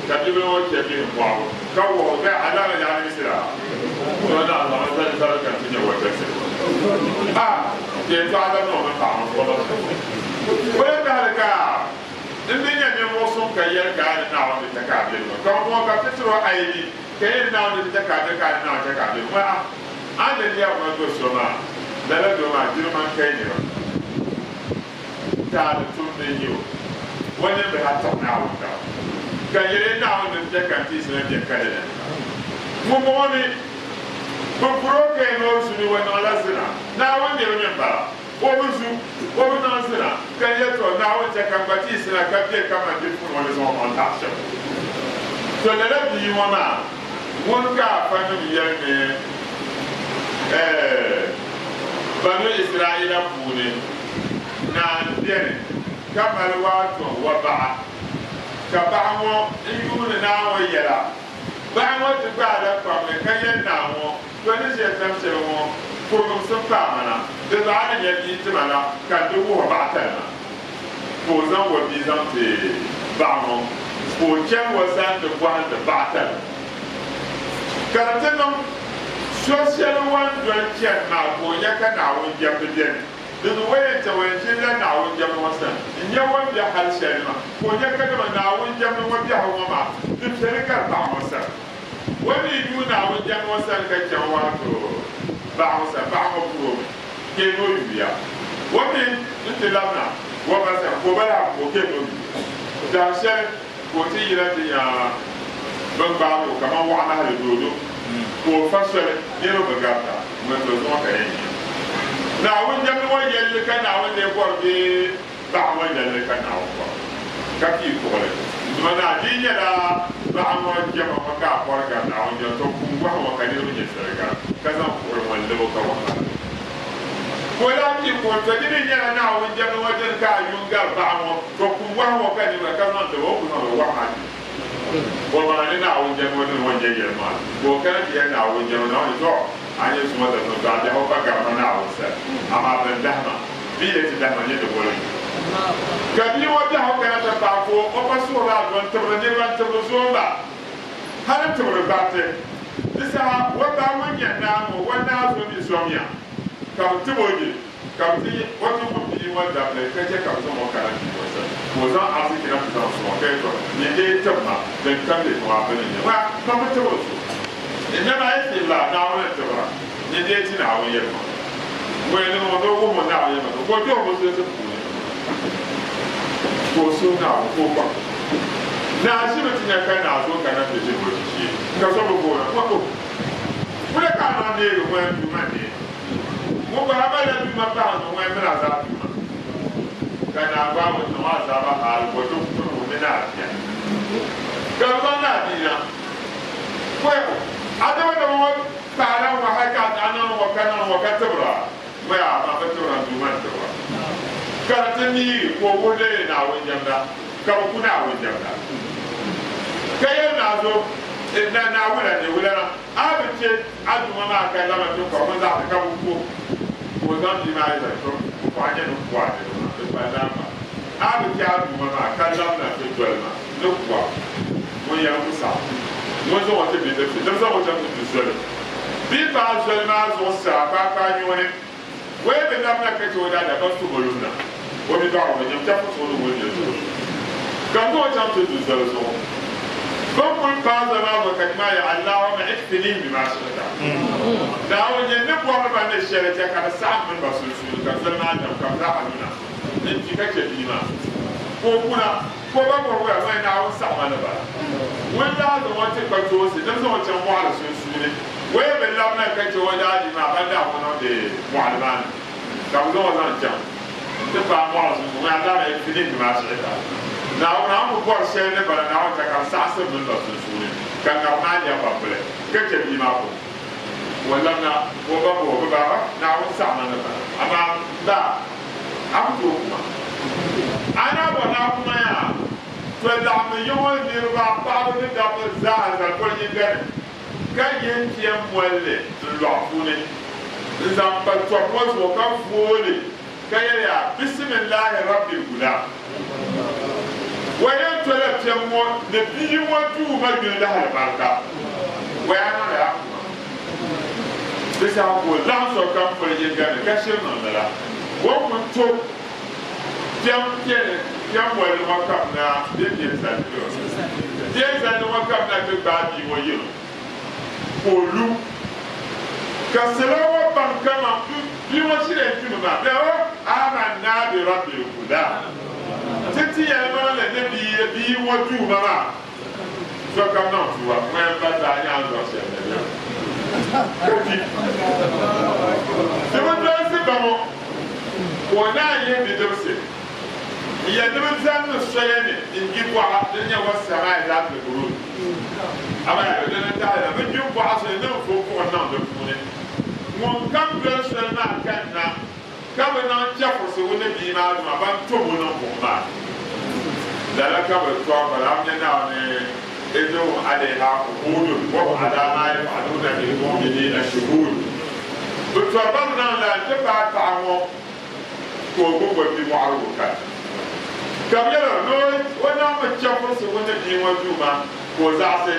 Ka bibila ŋɔ chɛ bihim mɔɣibu, ka wuhi o ka alama yaɣili Misira. O daa zaŋ o zali zali ka ti nyɛ wɔchɛsi. A yɛltɔɣa dabisa ŋɔ mini paɣa ŋɔ zuɣu la zuɣu. O yɛn tahili ka n di nya ninvuɣ suŋ ka yɛli ka a ni Naawuni ni chɛ ka a be ŋɔ. Ka ŋɔ ka ti tir o aibi ka yɛli Naawuni ni chɛ ka a be ka a ni Naawuni chɛ ka a be ŋɔ. A a ni lɛbi ma do so maa, lala doo maa jilima n-kayi niriba. Taali tumdi n-nyɛ o, o nini bi hal tiɣi Naawuni daba, ka yɛli Naawuni ni chɛ ka n tiyisi na bɛ kali la ni. Ŋumbɔŋɔ mi bi bur o ka yɛli ni o zu ni o niŋla zina. Naawuni niriba mi m-bala, o bi zu, o bi niŋ zina, ka yɛli tɔ, Naawuni chɛ ka n gba tiyisi na ka be kaman bipuɣin ŋɔ ni zaŋ omaŋ taɣi shɛm. Tɔ lala bia ŋɔ maa ŋun ka afanim yɛli ni, Ɛɛh, Banu Israaila puuni naa m-beni ka mali waato wa baɣa, ka baɣa ŋɔ n-yuuni naa ŋɔ yɛla. Baɣa ŋɔ ti gbaala kpam ni ka yɛli naa ŋɔ, To ni ʒiya tam shɛli ŋɔ kurigimsim paai ma na, di zuɣu a ni nya bia ti ma na ka n ti wuhi baɣa talima. Ka o zaŋ o bia zaŋ ti baɣa ŋɔ ka o chani o sani ti bɔhindi baɣa talima. Ka di ti niŋ so shɛli o ni doli chani maa ka o nya ka Naawuni jɛmdi beni. Di zuɣu o yɛn chaŋ o yɛn ʒinila Naawuni jɛmdi ŋɔ sani n-nya o ni be hal shɛli ni maa, ka o nya ka dama Naawuni jɛmdi ŋɔ biɛhigu ŋɔ maa di piɛli gari paɣa ŋɔ sani. O ni yuui Naawuni jɛmdi ŋɔ sani ka chaŋ waato baɣa ŋɔ sani, paɣa ŋɔ puri o mi kee ni o yuuya. O mi ni ti labina o ba sani ka o ba lahi puri o kee ni o yuuya. Dahin shɛli ka o ti yina ti nya bɛ ni gbaagi o kaman waɣinahili doodo, ka o fa soli niriba bi garita, ŋun ti zuŋɔ ka yɛn nya. Naawuni jɛmdi ŋɔ yɛlli ka Naawuni lee bɔri bee baɣa ŋɔ yɛlli ka Naawuni bɔri? Ka pii kuɣili, N Duuma Naa, di yi nyɛla baɣa ŋɔ jɛma ŋɔ ka a bɔri gari Naawuni jɛma, tɔ kum wahu ŋɔ ka niriba nya soli gari, ka zaŋ kuɣili ŋɔ n-lab o ka wahu maa be. Ka o lahi pii kuɣili, Tɔ di mi nyɛla Naawuni jɛmdi ŋɔ dini ka a yu n-gari baɣa ŋɔ, tɔ kum wahu ŋɔ ka niriba ka zaŋ lab o, o ku zaŋ o wahu maa ti o maŋa ni Naawuni jɛmdi ŋɔ dini ŋɔ n-nyɛ yɛlimaŋli. Ka o kana ti yɛli Naawuni jɛmdi Naawuni, Tɔ a nyɛ zuŋɔ dabisili, tɔ a biɛhigu pa gari ma Naawuni sani, amaa bɛn dahima bɛ yi ti dahima nyɛ di boli yu. Ka bia ŋɔ biɛhigu kana ti paai ka o pa suhuri a n-tibiri niriba n-tibiri zoomba hal n-tibiri gbariti. Di saha o ba ŋun nyɛ naa ŋɔ o naa zo mi zomya ka bɛ tib o je, ka bɛ ti o ti wum bia ŋɔ dabili ka chɛ ka bɛ zaŋ o kana bia ŋɔ sani, ka o zaŋ ariziki na ti zaŋ sɔŋ o ka yɛli, Tɔ, nyin dee tib ma din kam be kpe maa bɛ ni nya ŋɔ, ma bi tib o so. N nyama a yi fiirila Naawuni n-tibira, nyin dee ti Naawuni yɛlimaŋli. Ŋɔ yɛn niŋ o ni o wuhi o Naawuni yɛlimaŋli ka o kpe o musulinsi puuni, ka o suhi Naawuni ka o kpaŋ. Naa ʒimi ti nya ka naa zo kana ti ʒini o ʒishee ka so bi booni o. O wula ka a niŋ neegi ŋɔ n Duuma neei? Ŋun gba a malila duuma pahi n zuɣu ŋɔ m mini a zaa duuma. Ka naa gbaai o niŋ o azaaba hal ka o ti kuri o mini a bia. Ka bɛ zaŋ naa bia na kɔhi o. A dabadaba ŋɔ pahila ŋɔ hal ka a niŋ ŋɔ ka niŋ ŋɔ ka tibir a. Ŋɔ yaa amaa bi tibira n Duuma n-tibira. Ka di ti neegi ka o wuhi leei Naawuni jɛmda. Ka bɛ ku Naawuni jɛmda, ka yɛli Naa zo, Na Naawuni a nyɛ wulana, a bi chɛ a duuma maa ka lama ti kɔri ŋun zaɣisi ka bɛ ku o, ka o zaŋ bia maa yi zaŋ chaŋ n-kɔhi a nyɛ ni ku a niriba maa, di kpalila a gba. A bi chɛ a duuma maa ka labina ti doli ma ni ku a, ŋun yɛn ku saɣim ŋun zaŋ o ti bidibisi ni bɛ zaŋ o chaŋ ti du zoli. Bɛ yi paai zoli maa zuɣusaa kpaakpaai nyooni. O yi bi labina ka chɛ o daadam ban tum o yuli na, o mi baɣir o nyam chɛfusi o ni wuli nir zuɣu. Ka n zaŋ o chaŋ ti du zoli zuɣu. Bɛ ni kul paai zoli maa zuɣu ka nimaa ya, Allaahumma ikfinihim bima shi'ta. Naawuni, nyɛ n ni bɔri ba ni shɛli chɛ ka di saɣim mini ba sunsuuni ka zoli maa dam ka bɛ zaa luna n-kpi ka chɛ bia maa ka o kuna. Ka o ba bɔhi o ya, Ŋɔya Naawuni saɣima ni bala? Ŋun daa zaŋ o ti kpatoonsi ni bɛ zaŋ o chaŋ mɔɣili sunsuuni. O yi bi labina ka chɛ o daadiini maa, ban daa ku niŋdi mɔɣili maa ni, ka bɛ zaŋ o zaŋ chaŋ nti paai mɔɣili sunsuuni. Ŋun daa mi finish maa shihi ka Naawuni, a ni ku bɔri shɛli ni bala, Naawuni chɛ ka di saɣisi m mini ba sunsuuni, ka ŋariŋ maa lɛbi ba puli, ka chɛ bia maa kum. O labina ka o ba bɔh o, Bɛ baaba, Naawuni saɣima ni bala, amaa m ba, a ku tooi ku ma. A ni a bɔri ni a ku ma yaa, to laɣimmi yiŋɔ niriba, paɣiba ni dabba zaa zali poli yiŋga ni. Ka yen piɛm molli n-lɔɣu puuni n-zaŋ pa tɔbu ŋɔ zuɣu ka vooi li ka yɛli ya, Bisimillahi Rabbil Gulam. Wa yɛn tola piɛm ŋɔ ni bia ŋɔ duuma yuli lahalibarika. Wa yaa niŋdi a kuma. Di saha ka o laɣim sokam poli yiŋga ni ka shiri niŋ lala. O ni kuli to Piɛm piɛli piɛm bolli ŋɔ kam na bɛ piɛn zali ti o. Piɛn zalli ŋɔ kam na ti gbaai bia ŋɔ yino ka o lu. Ka salo ŋɔ baŋ kaman bia ŋɔ shiri yɛn kpimi maa, bɛ o Amanna bi Rabbil gulam. Ti ti yɛlimaŋli ni bia ŋɔ duuma maa sokam niŋ tuuba, ŋɔ yɛn ba zaa nyɛ a ni zɔri shɛli dabiɛm ka kpi. Ti bi dolisi ba ŋɔ. Ka o naan yihi bidibisi n-yɛli ni bɛ zaŋmi soya ni n-gbi bɔɣa din nyɛ wassamaa'i zaatil buruuj. Amaa bɛ dini tahi na, bɛ gbi bɔɣa soya ni n-vo buɣim niŋ di puuni. Ŋunkam doli soli maa kanna ka bi niŋ chɛfurisigu ni bia maa duma, ban tom o niŋ buɣim maa ni. Lala ka bɛ tɔri Balaam nya Naawuni idh hum alayha qu'udun wa hum ala ma yaf'aluna bil mu'minina shuhud. Bɛ tɔri ba mi niŋ la n-ti paai paɣa ŋɔ ka o gbubi o bimɔɣirigu kani. Ka bɛ yɛl o ni o niŋmi chɛfurisigu ni bia ŋɔ duuma ka o zaɣisi.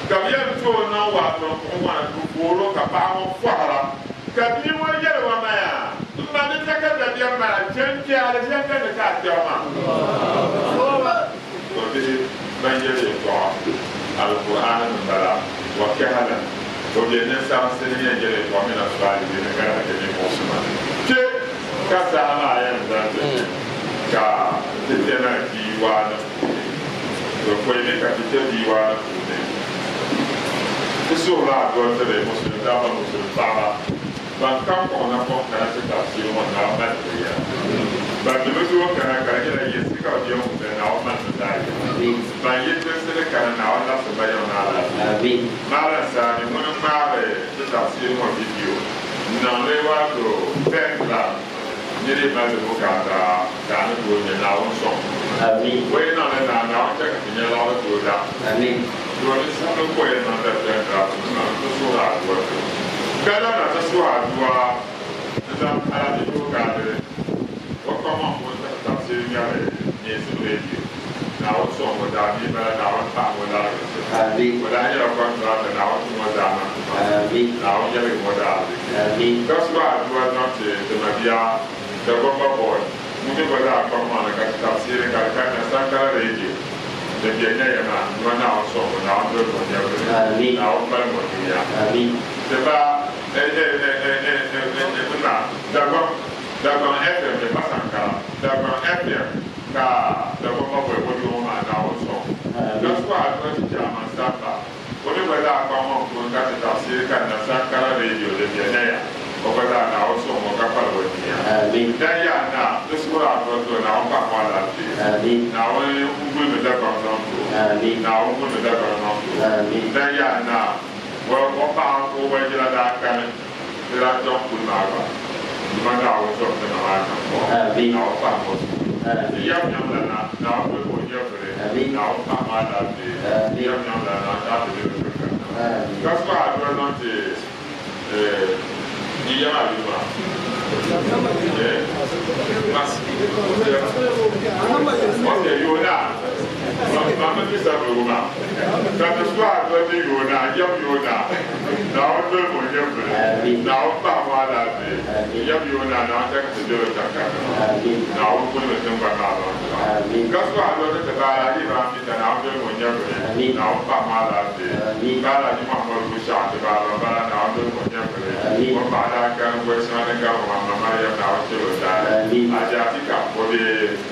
Ka bɛ yɛn ti o niŋ waato n-kpuɣi ŋɔna ka o foor o ka paɣa ŋɔ fɔhira. Ka bia ŋɔ yɛli o maya, M ma, di chɛ ka dabiɛm mali a, chɛ n-kpe alizanda ni ka a kpɛri ma. O bihi ban yɛli yɛltɔɣa Alkur'aani ni m-bala, wa kahalan, o be ninsabinsi ni yɛn yɛli yɛltɔɣa mina saalihina ka lahi be ninvuɣusuma ni. Kpe ka saha maa yɛn zani ti ti ka ti kpɛna diiwaani puuni. To pɔi ni ka ti kpe diiwaani puuni, ti suhirila adua tiri Musulim dabba, Musulim paɣaba. Ban kam kpuɣi napɔŋ kana ti tafsiiri ŋɔ Naawuni mali bɛ yɛla. Ban mi bi tooi kana ka di nyɛla yinsi ka bɛ be ŋun bɛ Naawuni mali bɛ zaa yɛla. Ban yi tinsi ni kana Naawuni labisi ba yiŋ ni alaafee. Maalan Saani ŋuni ŋmaari ti tafsiiri ŋɔ vidiyo n-niŋ li waato pen club niri mali di bukaata ka a ni tooi nya Naawuni sɔŋ. O yi niŋ li naai Naawuni chɛ ka ti nya liɣiri tooi da. Domin sabili ka o yɛn niŋ da pen club ŋɔ ti suhiri adua ti o. Ka labina ti suhi adua n-zaŋ Alhaji Nuhu Kadiri o kpaŋmaŋ puuni ti tafsiri ŋmɛri neesim radio. Naawuni sɔŋ o daa bia bala Naawuni paɣim o lariginsi. O daa nyɛla kɔntirata Naawuni tum o zaamani tuma. Naawuni yɛligim o daa ariziki. Ka suhi adua zaŋ ti ti mabia Dagomba boy ŋun mi gba zaa kpaŋmaŋ ni ka ti tafsiri ka di kanna Sankara radio din be Nyaya maa nua Naawuni sɔŋ o Naawuni dolimi o nyɛvili Naawuni kpalim o dunia. Ti ba n-na Dagbaŋ, Dagbaŋ FM di pa Sankara, Dagbaŋ FM ka Dagomba boy o doo ŋɔ maa Naawuni sɔŋ o. tafsiri ka na Sankara Radio din be Naya o gba zaa Naawuni sɔŋ o ka paligi o nia. Amin. Dan yaa naa di suhuri a doli ti o Naawuni paɣim o alaafee. Amin. Naawuni gulimi Dagbaŋ zaŋ ti o. Amin. Naawuni gulimi Dagbaŋ zaŋ ti o. Amin. Dan yaa naa o o paɣa o wajila daa kani di daa chaŋ kuli maa gba dima Naawuni zom ti ma maa niŋ o. Amin. Naawuni paɣim o suhuri. Amin. Yam nyam lana Naawuni gulimi o nyɛvuli. Amin. Naawuni paɣim o alaafee. Amin. Yam nyam lana daa ti be bi kanna. Amin. Ka suhi a doli zaŋ ti di yam a yuli maa. Ok, yoona. Ma mi ti sabirigu maa. Ka ti suhi a doli ti yoona, yam yoona. Naawuni doli mo nyɛvuli. Amin. Naawuni paɣim o alaafee. Amin. Yam yoona, Naawuni chɛ ka ti doli o takarili maa. Amin. Naawuni gulimi tiŋgbani maa zaŋ ti ba. Amin. Ka suhi a doli ti Baala Ibrahim Peter, Naawuni doli mo nyɛvuli. Amin. Naawuni paɣim o alaafee. Amin. Baala Haji Muhammadu Bushaɣu ti baaba m-bala, Naawuni doli mo nyɛvuli. Amin. O paɣa daa kani goli shɛŋa din gari o ma Mariam, Naawuni chɛl o taali. Amin. Haji Atika o be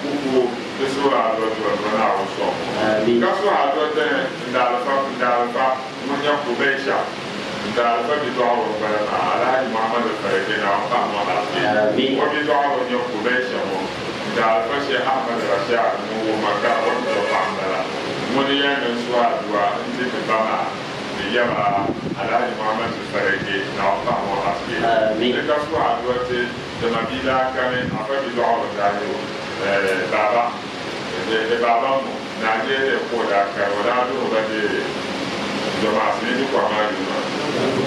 Kuku ti suhiri a doli ti ba ni o Naawuni sɔŋ o. Amin. Ka suhi a doli ti n-daalifa n-daalifa ŋun nyɛ Kubaisha n-daalifa bidɔɣiro m-bala maa, Alhaji Muhammadu Farage, Naawuni paɣim o alaafee. Amin. O bidɔɣiro n-nyɛ Kubaisha ŋɔ n-daalifa Sheikh Ahmad Rashad ŋun wuhi ma ka o ni tɔ paɣa m-bala. Ŋuni yɛn ni n-suhi adua n-ti ti ba maa ni yaba Alhaji Muhammad Farage, Naawuni paɣim o alaafee. Amin. Ni ka suhi adua ti ti ma bia daa kani afa bidɔɣiro n-daa nyɛ o, baaba, di baaba m-mo Nigeria ka o daa kani, o daa duhi o ba di Jɔmaa Simiti kɔha maa yuli maa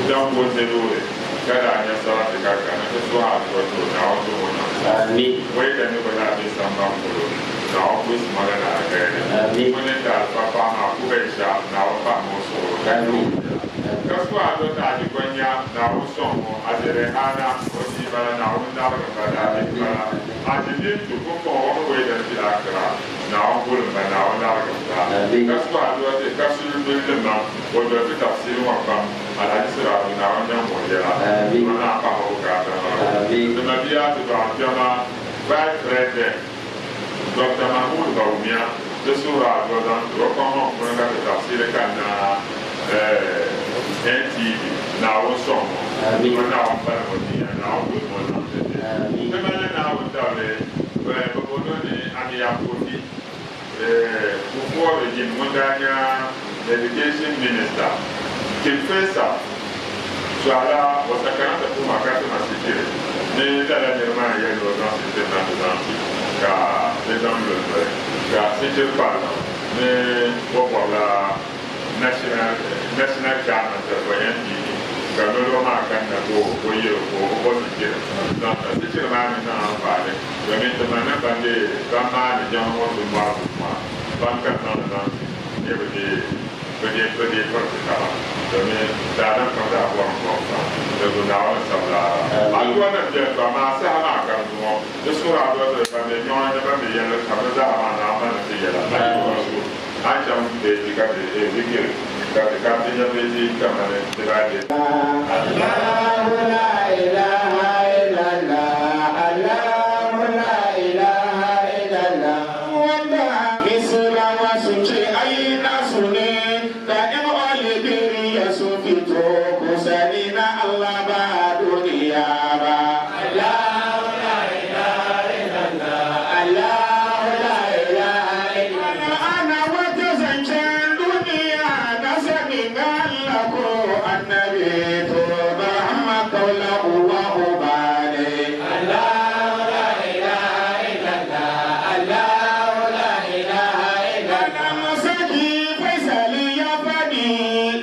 Dangote loori ka daa nya sarati ka kani ti suhi adua ti o Naawuni duhi o niŋ. Amin. Wei ka niriba daa be samban polo, Naawuni kuyisi ma la ni alikauli. Amin. Ŋuni n-daa fa paɣa maa Kubaisha, Naawuni paɣim o suɣuro ka chɛ o bia. Ka suhi adua ti Ajigonya, Naawuni sɔŋ o, Aji Rehana, o bia bala, Naawuni darigim ba daadin bala, Aji Bintu, pumpɔŋɔ o mi wei din be Accra, Naawuni gulim ba, Naawuni darigim ba. Amin. Ka suhi adua ti Kasuli Billimam, o doli ti tafsiri ŋɔ pam, Alhaji Siraju, Naawuni nyaŋ o yɛla. Amin. O naan pahi o bukaata maa. Amin. Ti mabia ti dɔɣim kpɛma Vice President Dr. Mahmood Bawumia ti suhiri adua zaŋ ti o kpaŋmaŋ puuni ka ti tafsiri kanna NTV, Naawuni sɔŋ o. Amin. O Naawuni balim o nia, Naawuni gulim o zaŋ ti ti. Amin. Ti mali Naawuni tabili bɛ booni o ni Amiya Kofi Kufuor regime ŋun daa nya Education Minister King Faisal Suala o sakana ti puhi ma ka ti ma sichiri ni lala niri maa yɛli ni o zaŋ sichiri na ti zaŋ ti ka di zaŋ loli noli ka sichiri palima ni o bɔbila national chairman ti for NPP ka noli maa kanna ka o yɛli ka o bɔ sichiri zaŋ ta sichiri maa mi niŋ anfaani domin ti ma ni ban de ban maani jama ŋɔ tumbɔɣu maa ban ka zaŋ zaŋ ti ni bi de piriti taba domin daadam kam zaa bɔrim bɔm pam di zu Naawuni sabila adua nim bɛni to amaa saha maa kam zuŋɔ di suhuri adua ti ban be nyɔŋa ni ban be yɛlli kam di zaa maa Naawuni mali ti yɛla a yi bɔri so a ni chaŋ beeji ka ti zikiri ka ti ka ti nya beeji kamani dibaade. Allahu la ilaha illallah, Allahu la ilaha illallah. Wanda Islawa sun ce ai nasu ne, da 'yan Liberia sun fito ku sani na Allah ba duniya ba. Allahu la ilaha illallah, Allahu la ilaha illallah. Ana wata zancen duniya na sani na Allah ko annabi to ba amma kaula uwa uba ne. Allahu la ilaha illallah, Allahu la ilaha illallah. Masaki Faisali ya faɗi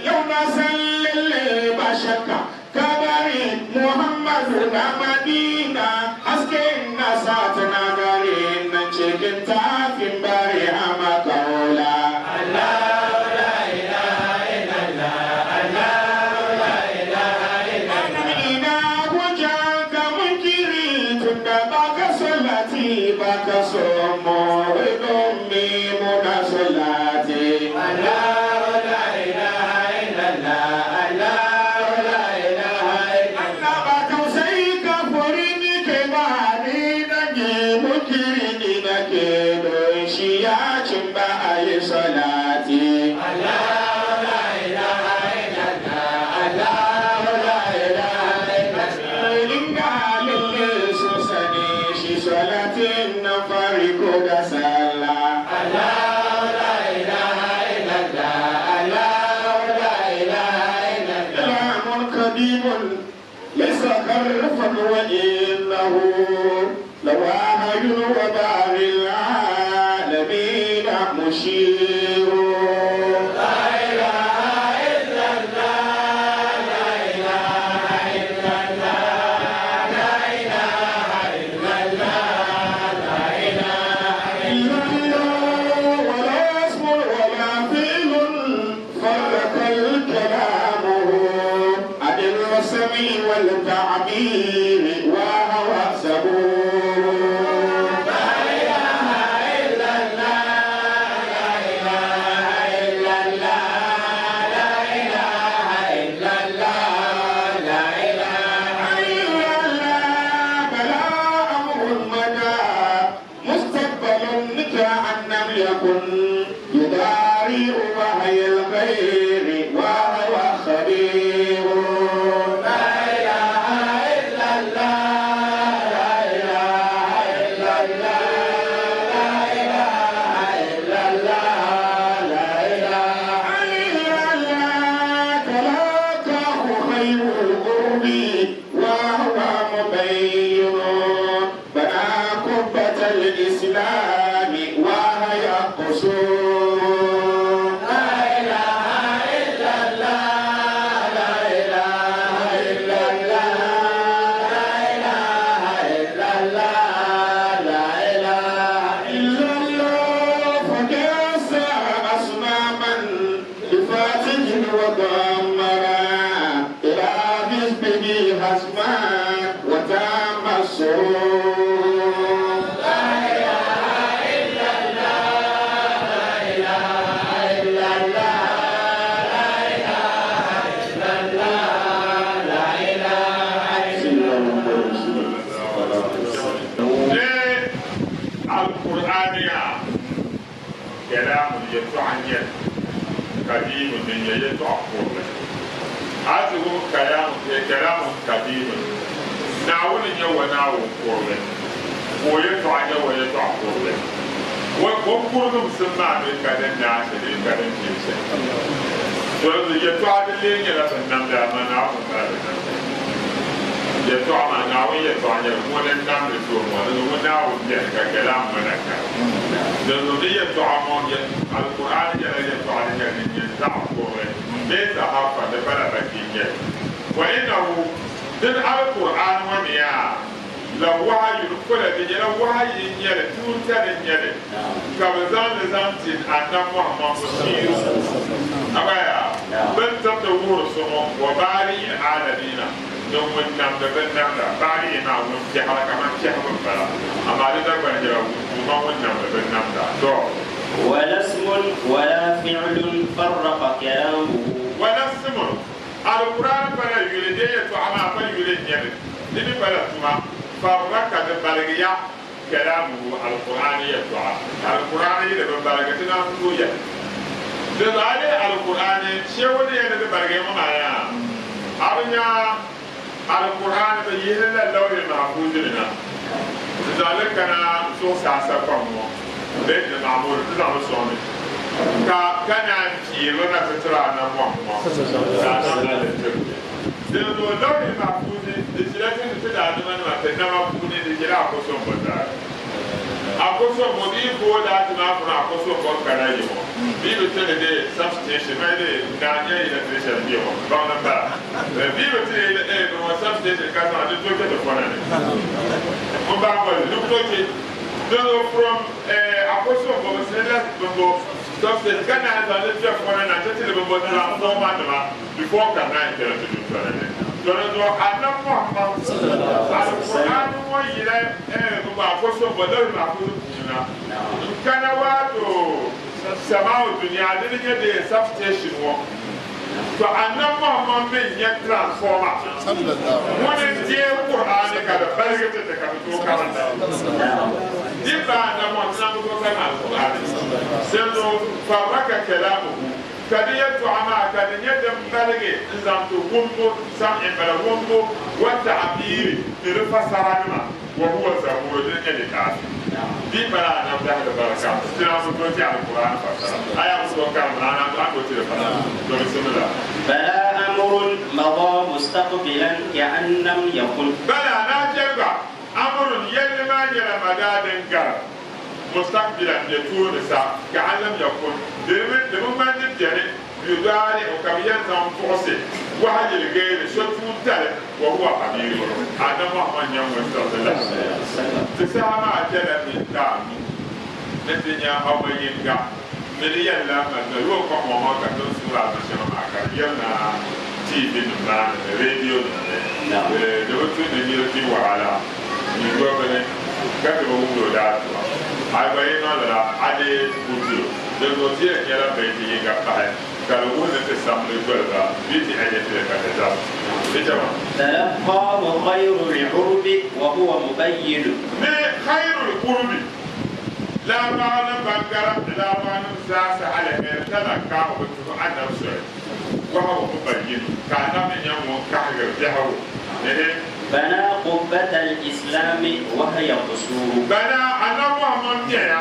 yau na san lalle ba shakka kabari Muhammadu na Madina hasken nasa tana gare nan cikin tafin bari a makaula. Allahu la ilaha illallah, Allahu la ilaha illallah. Ina hujja ka munkiri tunda baka salati baka so mu don mi muna salati. Allahu la ilaha illallah, Allahu la ilaha illallah. Allah ba tausayi ka furi ni ke ba ni nake munkiri ni nake don shi ya cin ba a yi salati. Allahu la ilaha illallah, Allah. الإسلام وهي قصور. لا إله إلا الله، لا إله إلا الله، لا إله إلا الله، لا إله إلا الله. فكسر أصناما بفاتح وضمرا إلى حزبه حزما وتام السرور. لا إله إلا الله، لا إله إلا الله، لا إله إلا الله، لا إله إلا الله. Alqur'ani ya kalamun yɛltɔɣa n nyɛli kadiimun din nyɛ yɛltɔɣa kurili a ti wum kalaamun kadiimun Naawuni n nyɛ wa Naawuni kurili ka o yɛltɔɣa nyɛ wa yɛltɔɣa kurili o kurigimsim maa mi ka din naai shɛli bee ka din kpee shɛli to yɛltɔɣa din lee nyɛla bin namda amaa Naawuni m-bala bin namda yɛltɔɣa maa Naawuni yɛltɔɣa nyɛla ŋuni n namdi ti o ŋɔ di zuɣu ŋun Naawuni beni ka kalaam ŋɔ na kani di zuɣu di yɛltɔɣa ŋɔ Alkur'aani nyɛla yɛltɔɣa din nyɛ din nyɛ zaɣ kurili laysa harfan di pala bachi n-nyɛli wa innahu din Alkur'aani ŋɔ mi yaa la wahayun kola di nyɛla wahayi n-nyɛli tuuntali n-nyɛli ka bɛ zaŋ li zaŋ ti Annabi Muhammad Bashiru abaya bɛn tiriti wuhiri so ŋɔ wa baari'il aalamiina ni ŋun namdi binnamda baari'i maa ŋun kpɛhira kaman kpɛhibu m-bala amaa di Dagbani nyɛla Duuma ŋun namdi binnamda tɔ. Wala ismun wala fi'lun farraqa kalaamuhu. Wala ismun Alkur'aani pala yuli bee yɛltɔɣa maa pa yuli n-nyɛ li, di mi pala tuma, farraka di baligiya kalaamuhu Alkur'aani yɛltɔɣa. Alkur'aani yi di bi baligi ti naan ku tooi yɛli. Di zuɣu a lihi Alkur'aani sheewu ni yɛli ni di baligiya ŋɔ maa yaa, a bi nya Alkur'aani bɛ yihi li la Lawhil Mahfuuzi ni na n-zaŋ li kana zuɣusaa sagbani ŋɔ Bayt al-Ma'mur nti zaŋ li sɔŋ li ka ka naan piiri li na ti tiri Annabi Muhammad ka a zaŋ na li tiri ti. Dinzuɣu Lawhil Mahfuuzi di ʒila ti ni ti daadimanima ti nama puuni di ʒila Akosombo zaa. Akosombo di yi booi laati maa puuni Akosombo n-kana yi ŋɔ bɛ yi bi ti ni di substation mali di naa nyɛ electrician bɛ ŋɔ baŋ ni m-bala bɛ yi bi ti ni bɛ ŋɔ substation ka zaŋ di tooi kpe ti pɔna ni ŋun baŋ boli di tooi kpe. Dinzuɣu from Akosombo bɛ sili la bimbo substation ka naan zaŋ li kpe pɔna na nti ti li bimbo transformer nima before ka naan kpɛri ti duntɔna ni. To dinzuɣu Annabi Muhammad Alkur'aani ŋɔ yila bimbo Akosombo lawhi mahfuzi puuni na n-kana waato samau dunia dini nyɛ dee substation ŋɔ. To Annabi Muhammad mi n-nyɛ transformer ŋuni n-deei Qur'aani ka di baligi ti ti ka ti tooi karinda. Di pa Annabi Muhammad ti naan ku tooi karim Al-Qur'aani. Dinzuɣu farraka kalaamuhu ka di yɛltɔɣa maa ka di nyɛ din baligi n-zaŋ ti wumbu, sam'i m-bala wumbu, wa ta'biiri ni di fasaranima, wa huwa zabuuru dini nyɛ litaafi. Di pala Annabi dahili barika ti naan ku tooi ti Alkur'aani fasara. A yaa ku tooi karim li a naan a tooi ti di fasara. To bisimila. Bala amrun mada mustaqbilan ka'an lam yakun. Bala, naa chɛ gba, amrun yɛlli maa nyɛla madaa din gari mustaqbilan bɛ tooni sa, ka'an lam yakun, di mi di bi ŋmani di beni, yudaari'u ka bɛ yɛn zaŋ buɣisi wahayil gayri so tuuntali, wa huwa khabiirun, Annabi Muhammad n-nyɛ ŋun siɣisi lahabaya. Di saha maa chɛla mintaanu ni ti nya awa yiŋga ni di yɛlila Madina yooi kom ŋɔ maa ka ti ni suura abu shɛŋa maa ka di yirina TV nim maa ni ni radio nim ni. Di bi tu ni niri di wahala n-yo bini ka ti bi wumdi o daadua. A gba yi niŋ lala a dee ku ti o. Dinzuɣu ti yɛn nyɛla baiti yiŋga pahi ka di wuhi ni ti samli doli ba bee ti aje tili ka ti zab di chama. Talaqaahu khayrul urbi wa huwa mubayyinu. Ni khayrul urbi, Larabawanim ban gari Larabawanim zaasa aliheri talaqaahu bi tuhi Annabi soli, wa huwa mubayyinu, ka Annabi mi nyɛ ŋun kahigiri biɛhigu ni. Bana qubbatal islami wa hiya qusuuru. Bana, Annabi Muhammad mɛya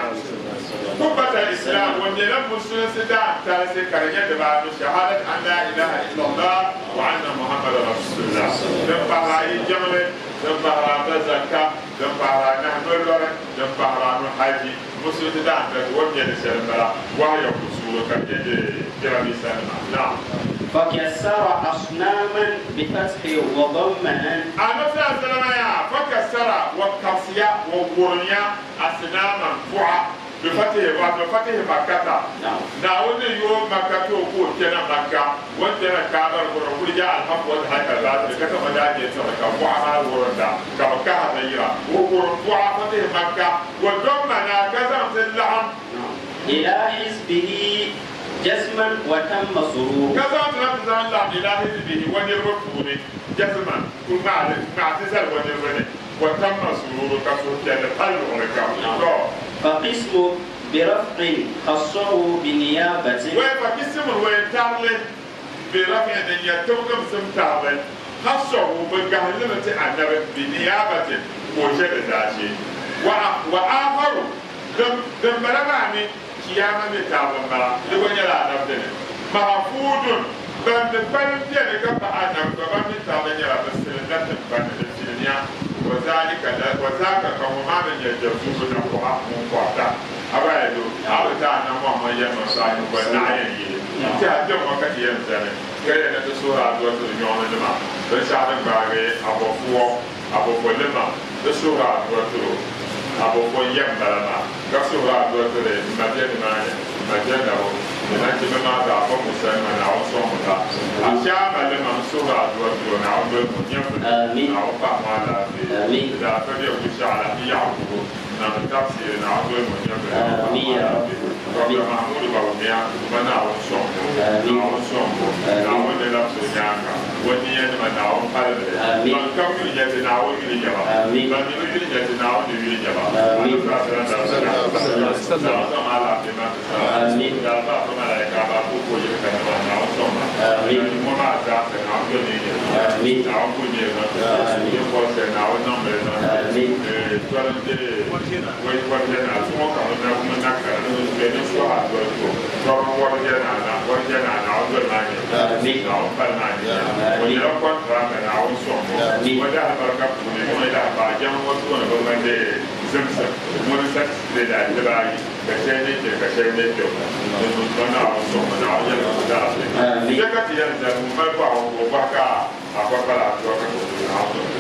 qubbatal islam, o mɛla musulinsi daantalisi ka di nyɛ dibaanu, shahadat an laa ilaha illallah wa anna Muhammadan rasulullah, din pahiri ayi jiŋli, din pahiri ata zakka, din pahiri anahi. bi lɔri din pahiri anu haji musulisi daantalisi o ni nyɛ di shɛli m-bala wahiya kusuuri ka di nyɛ di jirambiisanima. Naam. Fakassara asnaman bifathin wa dammana. Annabi sallallahu alaihi wasallam yaa fakassara wa kabisiya wa wurimya asnaman buɣa bifatihi wato fatihi Makkata. Naawuni ni yooi Makka ti o ka o kpɛna Makka, o ni kpɛna Kaaba di kɔŋko kuli yaa alhaq wa zahaka albaatil ka kama daa nyɛ tiɣi ka buɣa maa wurinda ka bɛ kahiri li yira. O wurim buɣa fatihi Makka wa dommana ka zaŋ ti laɣim. Ila hizbihi jazman wa tamma suruuru. Ka zaŋ ti na ti zaŋ laɣim ila hizbihi wa niriba puuni jazman kuli ŋmaai ti zali wa niriba ni. Wa tamma suruuru, ka suhupiɛlli pali luɣili kam. Tɔ! Fa qismu bi raf'in khassahu bi niyabatin. Wai fa qismun wai tarili bi raf'in din nyɛ tibigimsim tarili khassahu bɛ gahim li mi ti Annabi bi niyabatin ka o ʒe di zaashee. Wa wa aakharu din din bala maa mi Chiyaama mi tarili m-bala, di gba nyɛla Annabi dini. Mahfuudun ban mi kpalim beni ka pa Annabi gba ban mi tarili nyɛla bɛ silinla tiŋgbani ni filimiya. Wa zaalika la, wa zaaka ka ŋɔ maa mi nyɛ jazubu nakuɣa ŋun kɔrita. A ba yi lu, a bi ti Annabi Muhammad yɛli ma so a nyingoli naɣ yɛn yihi n-ti a kpɛŋ ŋɔ ka ti yɛn zani ka yɛli ni ti suhiri a dua tiri nyɔɣu ni nima binshɛɣu din gbaagi abɔfuɔ. Abɔfo lima di suhiri adua tiri o. Abɔfo n-yɛm bala maa, ka suhiri adua tiri m ma be nimaani, m ma Jɛnabo, ni nachimba maa zaa fa Musa nima, Naawuni sɔŋmi ba. Ashaaba lima n-suhiri adua tiri o, Naawuni dolimi o nyɛvuli, Naawuni paɣim o alaafee. Di daa fa be Wushaɣu lahi Yaɣukubu n-niŋdi tafsiiri, Naawuni dolimi o nyɛvuli, Naawuni paɣim o alaafee. Dɔkta Mahmudu Bawumia, ma Naawuni sɔŋmi o, Naawuni sɔŋmi o, Naawuni ni labisi o nyaaŋa. O niyanima Naawuni palimi li. Ban kam yuli nya ti Naawuni yuli nya ba. Ban mi bi yuli nya ti Naawuni ni yuli nya ba. Annabi sallallahu alaihi wasallam Naawuni zaŋm alaafee maa ti sara. Daalifa afa malaika ba ku ko yili ka nima Naawuni sɔŋ ma. Ka ŋɔ maa zaa sa Naawuni doli ni nyɛ li. Naawuni kuli nyɛ li zaŋ ti sa. Din bɔri shɛli Naawuni niŋmi li zaŋ ti. Tɔlim de wai wɔrija naa zuŋɔ ka ŋun na ŋun na kana ni ŋun bɛ ni suhi a doli to. Tɔrim wɔrija naa na wɔrija naa Naawuni doli maa nyɛ li. Naawuni pali maa nyɛ li. O nyɛla kɔntirata Naawuni sɔŋ o. O dahalbarika puuni ŋɔ ni lahi paai jɛma ŋɔ tooni bi ŋmandi zimsim ŋuni satisfileda dibaayi ka shɛli ne kpe ka shɛli ne kpɛbu ni niŋ tɔ Naawuni sɔŋ o. Naawuni yɛli ka o daalaafee. Kpe ka ti yɛn zali ŋun mali bɔɣu ka o bɔhi ka a gba pala a dua ka ka o doli Naawuni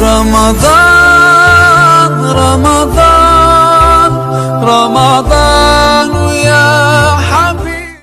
Ramadan, Ramadan, Ramadan.